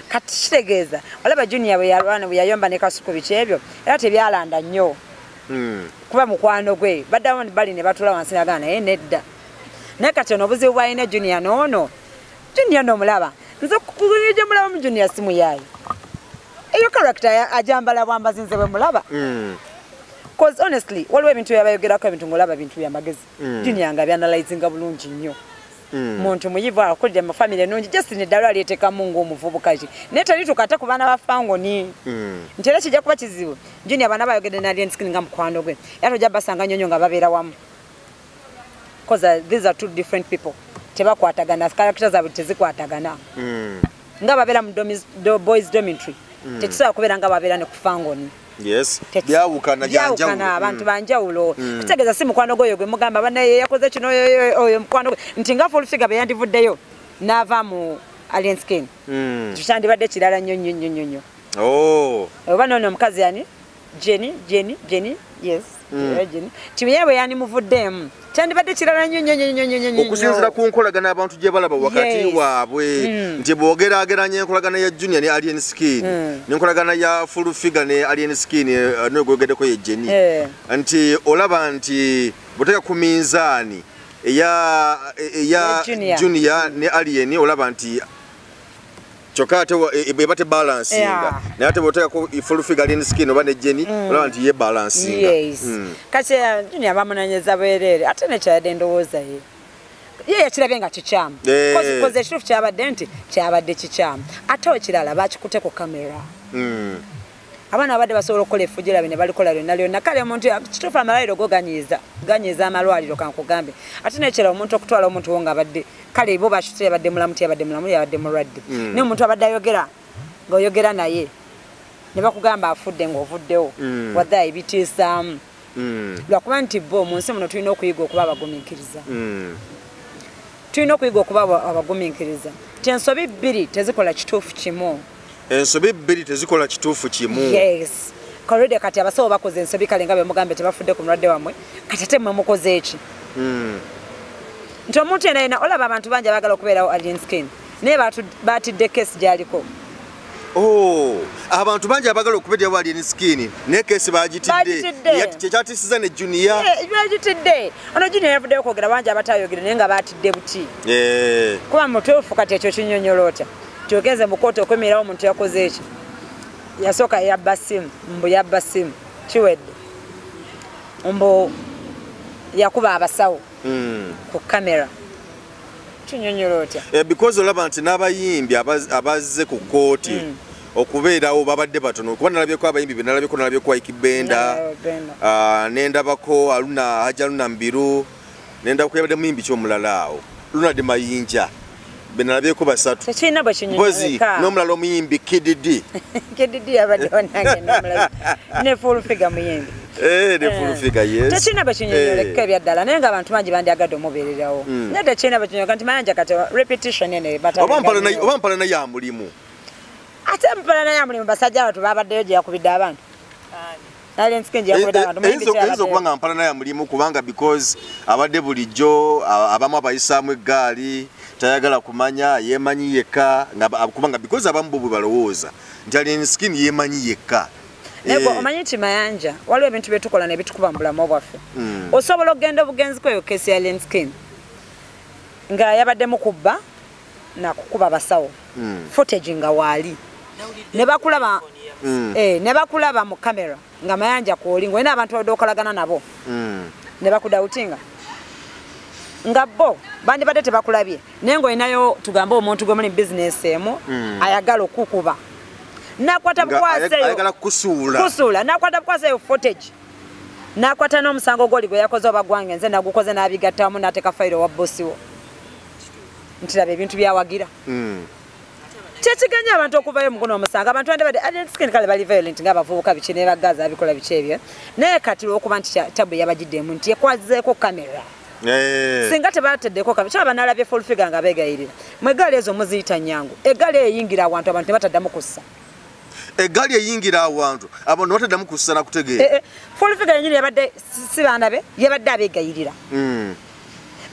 Kati kitegeeza olaba Junior bwe yalwana bwe yayomba ne Kasuku biki ebyo era tebyalanda nnyo. Kuba mukwano gwe baddawo bali ne batula wansi nagana naye nedda. Naye kati ono obuzibu bw'alina Junior n'ono Junior n'omulaba nze gye mulaba mu Junior simu yaayo. Eyo character ajambala bwambazi nze bwe mulaba. Cause honestly waliwo ebintu byabayogerako ebintu ng'olaba bintu byamagezi. Junior nga byanalyzinga bulungi nnyo. Muntu muyivu akulidde mu famire ennungi just n'eddala alyeteekamu ng'omuvubuka ki. Naye talituuka ate ku baana ba Fangoni. Nti era kijja kuba kizibu. Junior abaana bayogedde ne Alien Skin nga mukwano gwe. Era tojja basanga nnyo nnyo nga babeera wamu. Cause these are two different people. Tebakwatagana, characters zaabwe tezikwatagana. Nga babeera mu boys dormitory. Tekisobola kubeera nga babeera ne ku Fangoni. Yes. Byawukana byanjawulo. Abantu banjawulo. Kitegeeza si mukwano gwe gwe mugamba bannaye yakoze kino oyo mukwano gwe nti nga full figure bwe yandivuddeyo n'ava mu Alien Skin. Ekyo kyandibadde kirala nnyo nnyo nnyo nnyo. Oba n'ono omukazi yani Jenny, yes. Jenny. Kibiye bwe yandimuvuddeemu Kyandibadde kirala nnyo nnyo nnyo nnyo nnyo. Okusinziira ku nkolagana abantu gye balaba wakati waabwe nti bw'ogeraageranya enkolagana ya Junior ne Alien Skin n'enkolagana ya Full Figure ne Alien Skin n'ogwogeddeko ye Jenny nti olaba nti bw'oteeka ku minzaani eya Junior ne Alien olaba nti kyokka ate eba tebalansinga naye ate bw'oteekako Full Figure Alien Skin oba ne Jenny olaba nti ye balansinga. Kati Junior bamunonyeza bwereere ate nekyayadde endowooza ye ye yakirabye nga kikyamu koze ekituufu kyabadde nti kyabadde kikyamu ate ekirala bakikutte ku kamera. Abaana abadde basobola okukola effujjo lyabe ne balikola lyonna lyonna kale omuntu kituufu amalwaliro go ganyiiza amalwaliro kankugambe ate nekirala omuntu okutwala omuntu wo ng'abadde kale bo bakitutte yabadde mulamu tiyabadde mulamu yabadde mulwadde naye omuntu abadde ayogera ng'oyogera naye ne bakugamba afudde ng'ovuddewo wadde ebitiisaamu lwakuba nti bo mu nsi muno tulina okuyiga okuba abagumiikiriza. Tulina okuyiga okuba abagumiikiriza nti ensobi bbiri tezikola kituufu kimu. Ensobi bbiri tezikola kituufu kimu. Yes. Already kati abasawo bakoze ensobi kale nga bemugambe tebafudde ku mulwadde wammwe kati ate mmwe mukoze eki? Nti omuntu yenna yenna olaba abantu bangi abaagala okubeerawo Alien Skin naye batidde keesi gy'aliko. Abantu bangi abaagala okubeerawo Alien Skin naye keesi bagitidde kyekyatiisiza ne Junior. Bagitidde. Ono Junior yavuddeyo okwogera bangi abatayogere naye nga batidde buti. Kuba mutuufu kati ekyo kinnyonnyola otya? Tyogenze mu kkooti okwemererawo omuntu yakoze eki yasooka yabba ssimu mbu yabba ssimu kiwedde mbu yakuba abasawo ku kamera kinyonnyola otya? Because olaba nti n'abayimbi abazze ku kkooti okubeerawo babadde batono kuba nalabyeko abayimbi be nalabyeko Ike Benda nendabako Aluna Haja Luna Mbiru nendabako yabadde muyimbi ki omulala awo Luna de Mayinja benalabyeko basatu tekirina bwe kinyonyoleka n'omulala omuyimbi KDD KDD yabadde wanange n'omulala ne Full Figure muyimbi ne Full Figure yes tekirina bwe kinyonyoleka ebyaddala naye ng'abantu bangi bandyagadde omubeererawo naye tekirina bwe kinyonyoleka nti Mayanja kati repetition ene oba mpalana ya mulimu ate mpalana ya mulimu basajja abantu babaddeyo gye yakubidde abantu Alien Skin gye yakubidde abantu eyinza okuba nga mpalana ya mulimu kubanga because abadde bulijjo abamu abayisaamu eggaali tayagala kumanya yeemanyi yekka kubanga because abamu bo bwe balowooza nti Alien Skin yeemanyi yekka. Naye omanyi nti Mayanja waliwo ebintu bye tukola ne bitukuba mu bulamu bwaffe. Osobola okugenda obugenzi kweyo keesi ya Alien Skin nga yabaddemu kubba na kukuba basawo footage nga waali ne bakulaba ne bakulaba mu kamera nga Mayanja kwoli ng'olina abantu babadde okolagana nabo ne bakudawutinga nga bo bandibadde tebakulabye naye ng'olinayo tugambe omuntu gwe muli bizinesi emu ayagala okukuba nakwata bukwaseyo kusuula nakwata bukwaseyo footage nakwata n'omusango gwoli gwe yakoze oba gwange nze nagukoze n'abigattamu n'ateeka fayiro wa bbosi wo nti laba ebintu byawagira. Kyekiganya abantu okuvayo muguno omusango abantu bandibadde Alien Skin kale bali violent ng'abavubuka biki ne bagaza abikola biki ebyo naye kati olw'okuba nti tabu yabagiddemu nti yekwazeeko kamera. Singa tebateddeko kamera kyaba nalabye Full Figure nga beegayirira mwe eggaali ezo muziyita nnyangu eggaali eyingira awantu abantu tebataddamu kussa eggaali eyingira awantu abantu bataddamu kussa na kutegeera. Full Figure yennyini yabadde si baana be yabadde abeegayirira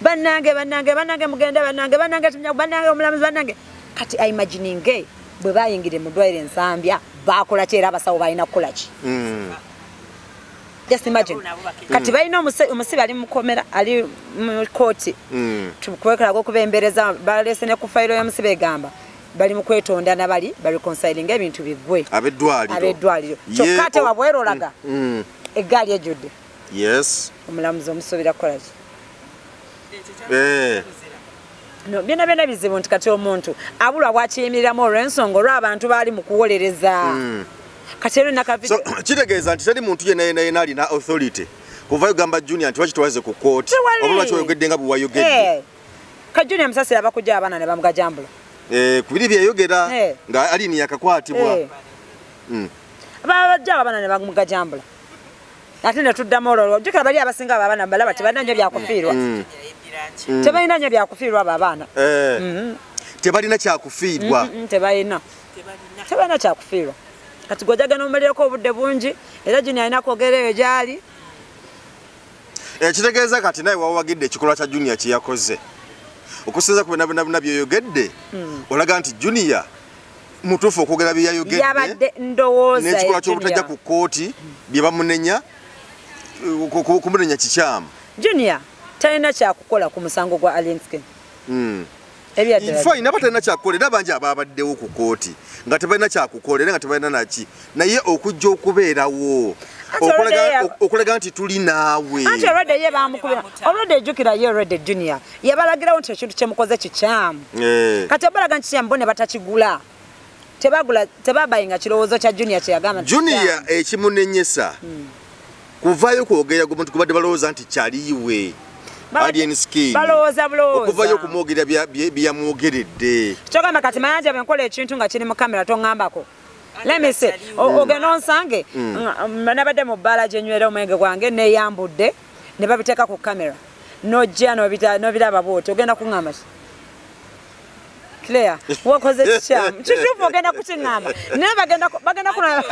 bannange bannange bannange mugende bannange bannange bannange omulamuzi bannange kati imagininge bwe bayingire mu ddwaliro Ensambya baakola ki era abasawo balina kukola ki? Just imagine. Kati balina omusibe ali mu kkomera ali mu kkooti tukwekalaga okubembereza balese ne ku fayiro y'omusibe egamba bali mu kwetonda nabali bareconcilinga ebintu biggwe abeddwaliro kyokka ate wabweru olaga eggaali ejjudde. Yes. Omulamuzi omusuubira kukola ki? No, byonna byonna bizibu nti kati omuntu abulwa bwakiyimiriramu olw'ensonga olw'abantu baali mu kuwolereza. Kati ero so kitegeeza nti teri muntu yenna yenna yenna alina authority kuvayo gamba Junior nti lwaki twaze ku kkooti oba lwaki wayogedde nga bwe wayogedde. Ka Junior Musasira bakujja abaana ne bamugajambula ku biri byeyogera nga Alien yakakwatibwa. Babajja abaana ne bamugajambula ate ne tuddamu olwo jjukira bali abasinga abo abaana balaba tebalina nnyo byakufiirwa. Tebalina nnyo byakufiirwa abo abaana. Tebalina kyakufiirwa. Tebalina kyakufiirwa. Kati gw'ojagana omumalirako obudde bungi era Junior alina kwogera eyo gy'ali. Ekitegeeza kati naye wawagidde ekikolwa kya Junior kye yakoze. Okusinza ku byonna byeyogedde, olaga nti Junior mutuufu okwogera bye yayogedde. Yabadde ndowooza n'ekikolwa ky'obutajja ku kkooti bye bamunenya kumunenya kikyamu. Junior talina kyakukola ku musango gwa Alien Skin. Fine, naba talina kyakukola era bangi ababaddewo ku kkooti nga tebalina kyakukola era nga tebalina naki, naye okujja okubeerawo okulaga nti tuli naawe. Anti already ye bamukubira, already ejjukira ye already Junior yabalagirawo nti ekintu kyemukoze kikyamu. Kati abalaga nti kikyamu bo ne batakigula, tebagula, tebabayinga kirowoozo kya Junior kye yagamba. Junior ekimunenyesa kuvaayo kwogera ku muntu kubadde balowooza nti kyaliiwe Alien Skin, balowooza bulowooza okuvaayo okumwogera bye yamwogeredde. Kyogamba kati Mayanja bwe nkola ekintu nga kiri mu kamera toŋŋambako. Let me say, ogenda onsange nabadde mu bbaala gye nywera omwenge gwange neeyambudde ne babiteeka ku kamera, n'ojja n'obiraba bw'oti, ogenda kuŋŋamba ki? Claire, wakoze kikyamu. Kituufu ogenda kukiŋŋamba. Naye bagenda kunaba.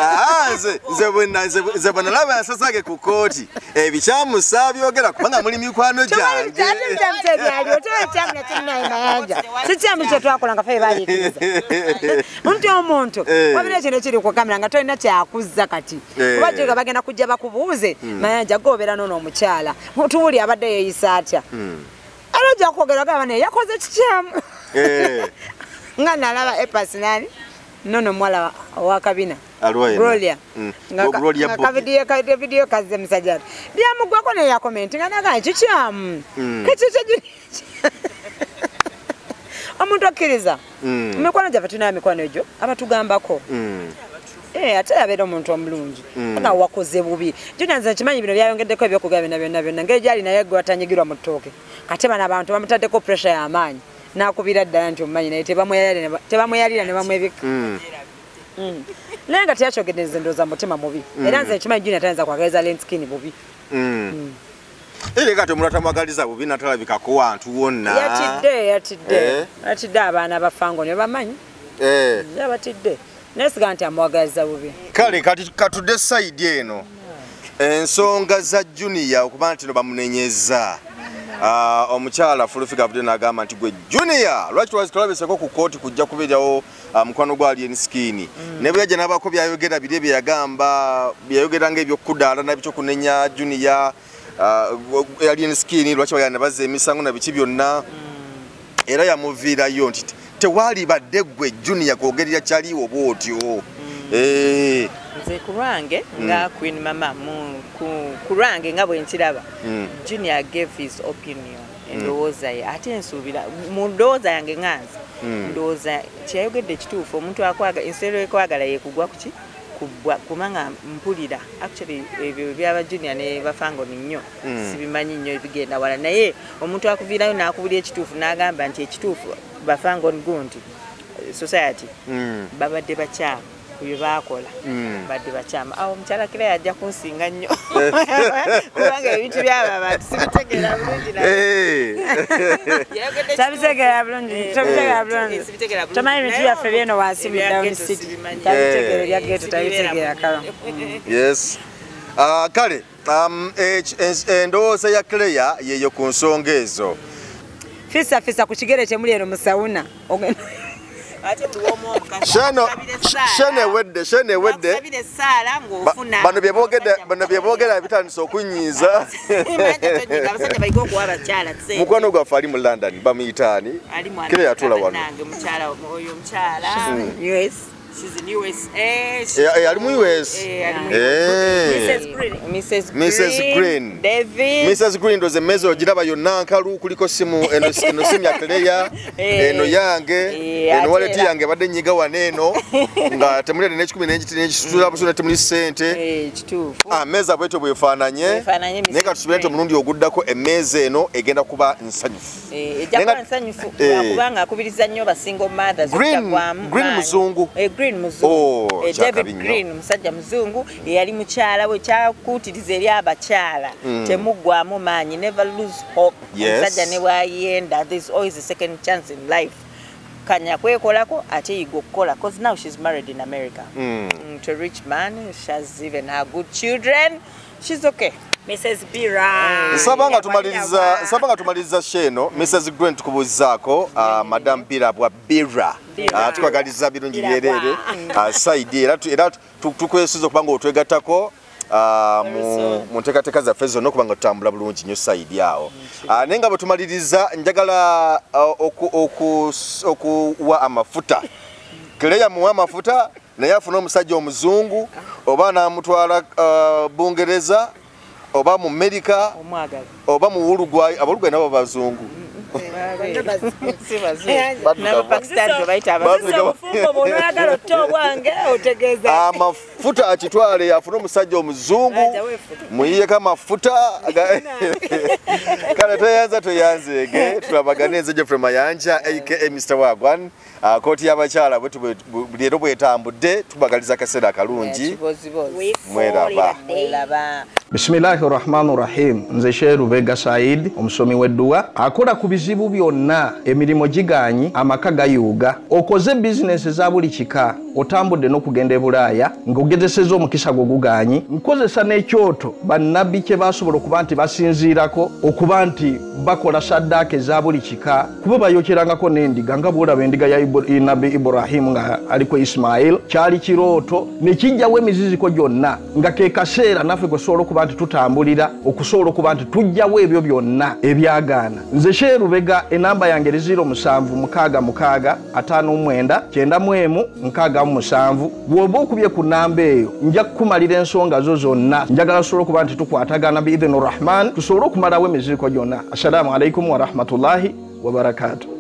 Nze bwe nalaba yasasage ku kkooti ebikyamu saabyogera kubanga muli mikwano gyange. Ate ebikyamu tebyaliwo, tewali kikyamu na kimu naye Mayanja. Si kikyamu kye twakola nga ffe baayikiriza. Nti omuntu wabira ekintu ekiri ku kamera nga tolina kyakuzza kati. Kuba jjuka bagenda kujja bakubuuze, Mayanja gobeera n'ono omukyala. Tuwuli abadde yeeyisa atya? Era ojja kwogera ogamba naye yakoze kikyamu. Nga nalaba Epas nani nono muwala wa kabina Gloria nga video kaze musajja byamugwako naye yakomenti nga naga kikyamu omuntu akkiriza. Mikwano gyaffe tulina mikwano egyo abatugambako ate abeera omuntu omulungi nga wakoze bubi. Junior nze nkimanyi bino byayongeddeko ebyokugaba byonna byonna byonna ngeri gyali naye gwe watanyigirwa mu ttooke, kati bano abantu bamutaddeko pressure y'amaanyi n'akubira ddala nti omumanyi naye tebamweyalira ne bamwebika. Naye nga teyakyogedde nze ndowooza mutima mubi, era nze nkimanyi Junior tayinza kwagaliza Alien Skin bubi. Era kati omulala tamwagaliza bubi n'atalabikako wantu wonna. Yatidde abaana ba Fango ne bamanyi yabatidde, naye siga nti amwagaliza bubi. Kale kati katudde side eno ensonga za Junior okuba nti no bamunenyeza. Omukyala Fulfiga avudde n'agamba nti gwe Junior lwaki twalabiseko ku kkooti kujja kubeerawo mukwano gwa Alien Skin. Ne bwe yajja n'abaako byayogera biri bye yagamba, byayogera ng'ebyokudaala nabikyokunenya Junior Alien Skin lwaki bagenda bazza emisango na biki byonna. Era yamuviirayo nti tewali badde gwe Junior kwogerera kyaliwo bw'otyo. Nze ku lwange nga Queen Mama ku lwange nga bwe nkiraba, Junior gave his opinion, endowooza ye, ate nsuubira mu ndowooza yange nga nze ndowooza kyeyayogedde kituufu. Omuntu akwagala ensero ekwagala yekugwa kuki kubanga mpulira actually ebyo byaba Junior ne Bafangoni nnyo sibimanyi nnyo ebigenda wala, naye omuntu akuviirayo n'akubulira ekituufu n'agamba nti ekituufu Bafangoni gundi society babadde bakyamu bye baakola, badde bakyamu. Awo omukyala Claire ajja kunsinga nnyo kubanga ebintu byaba abantu sibitegeera bulungi. Tabitegeera bulungi, tabitegeera bulungi. Tomanyi ebintu byaffe byeno wansi mu down city. Tabitegeera ebya ghetto, tabitegeera kalo. Yes. Kale endowooza ya Claire yeyo ku nsonga ezo. Fisa fisa ku kigere kye muli eno mu sauna. Shene wedde bano byebogera bitandise okunyiiza. Mukwano gwaffe ali mu London bamuyitaani Claire yatula wano. She's in USA. Ali mu US. Mrs. Green. David. Mrs. Green ndoze emmeeza ogiraba yonna nkalu, kuliko simu eno simu ya Claire, eno yange, eno wallet yange badde nyiga wano eno nga temuli n'ekikumi n'ekisula busula temuli ssente. Kituufu. Mmeeza bwetyo bwefaananye. Naye katusubire nti omulundi oguddako emmeeza eno egenda kuba nsanyufu. Ejja kuba nsanyufu kubanga akubiriza nnyo ba single mothers. Green muzungu. Green muzungu. David Green musajja muzungu eyali mukyala we kyakuutiriza eri abakyala temuggwamu maanyi, never lose hope. Omusajja ne bwayenda, there's always a second chance in life. Kanya kwekolako ate yiga okukola, cause now she's married in America to a rich man. She has even her good children. She's okay. Mrs. Bira. Nsaba nga tumaliriza sheno Mrs. Grant tukubuzaako Madam Bira bwa Bira. Tukwagaliza birungi byerere side era tukwesuza okubanga otwegattako mu nteekateeka zaffe zonna okubanga tutambula bulungi nnyo side awo. Naye nga bwe tumaliriza njagala okuwa amafuta. Claire muwa amafuta naye afuna omusajja omuzungu oba n'amutwala Bungereza oba mu America oba mu Uruguay. Abaruguay nabo bazungu. Amafuta akitwale afune omusajja omuzungu muyiyeko amafuta. Kale tweyanza tweyanzeege tulabagane. Nze Geoffrey Mayanja aka Mr. Wagwan. Kooti y'abakyala leero bwetambudde tubagaliza akaseera akalungi. Mweraba. Bismillahi rahmani rahim. Nze Sheikh Lubega Said omusomi w'edduwa akola ku bizibu byonna, emirimu giganyi, amaka gayuuga, okoze bizinesi za buli kika, otambudde n'okugenda e Bulaaya ng'ogezesezza omukisa gwo guganyi. Nkozesa n'ekyoto bannabbi kye basobola okuba nti basinziirako okuba nti bakola saddaaka eza buli kika, kuba bayokyerangako n'endiga nga bw'olaba endiga ya Nabbi Ibrahimu nga aliko Ismail. Kyali kirooto ne kijjawo emiziziko gyonna, nga ke kaseera naffe kwe tusobola okuba nti tutambulira okusobola okuba nti tujjawo ebyo byonna ebyagaana. Nze Sheikh Lubega, enamba yange eri 0766 59 91 67. Bw'oba okubye ku namba eyo nja kukumalira ensonga zo zonna. Njagala tusobole okuba nti tukwatagana biidhini Rahman, tusobole okumalawo emiziziko gyonna. Assalamu alaikum warahmatullahi wabarakatuh.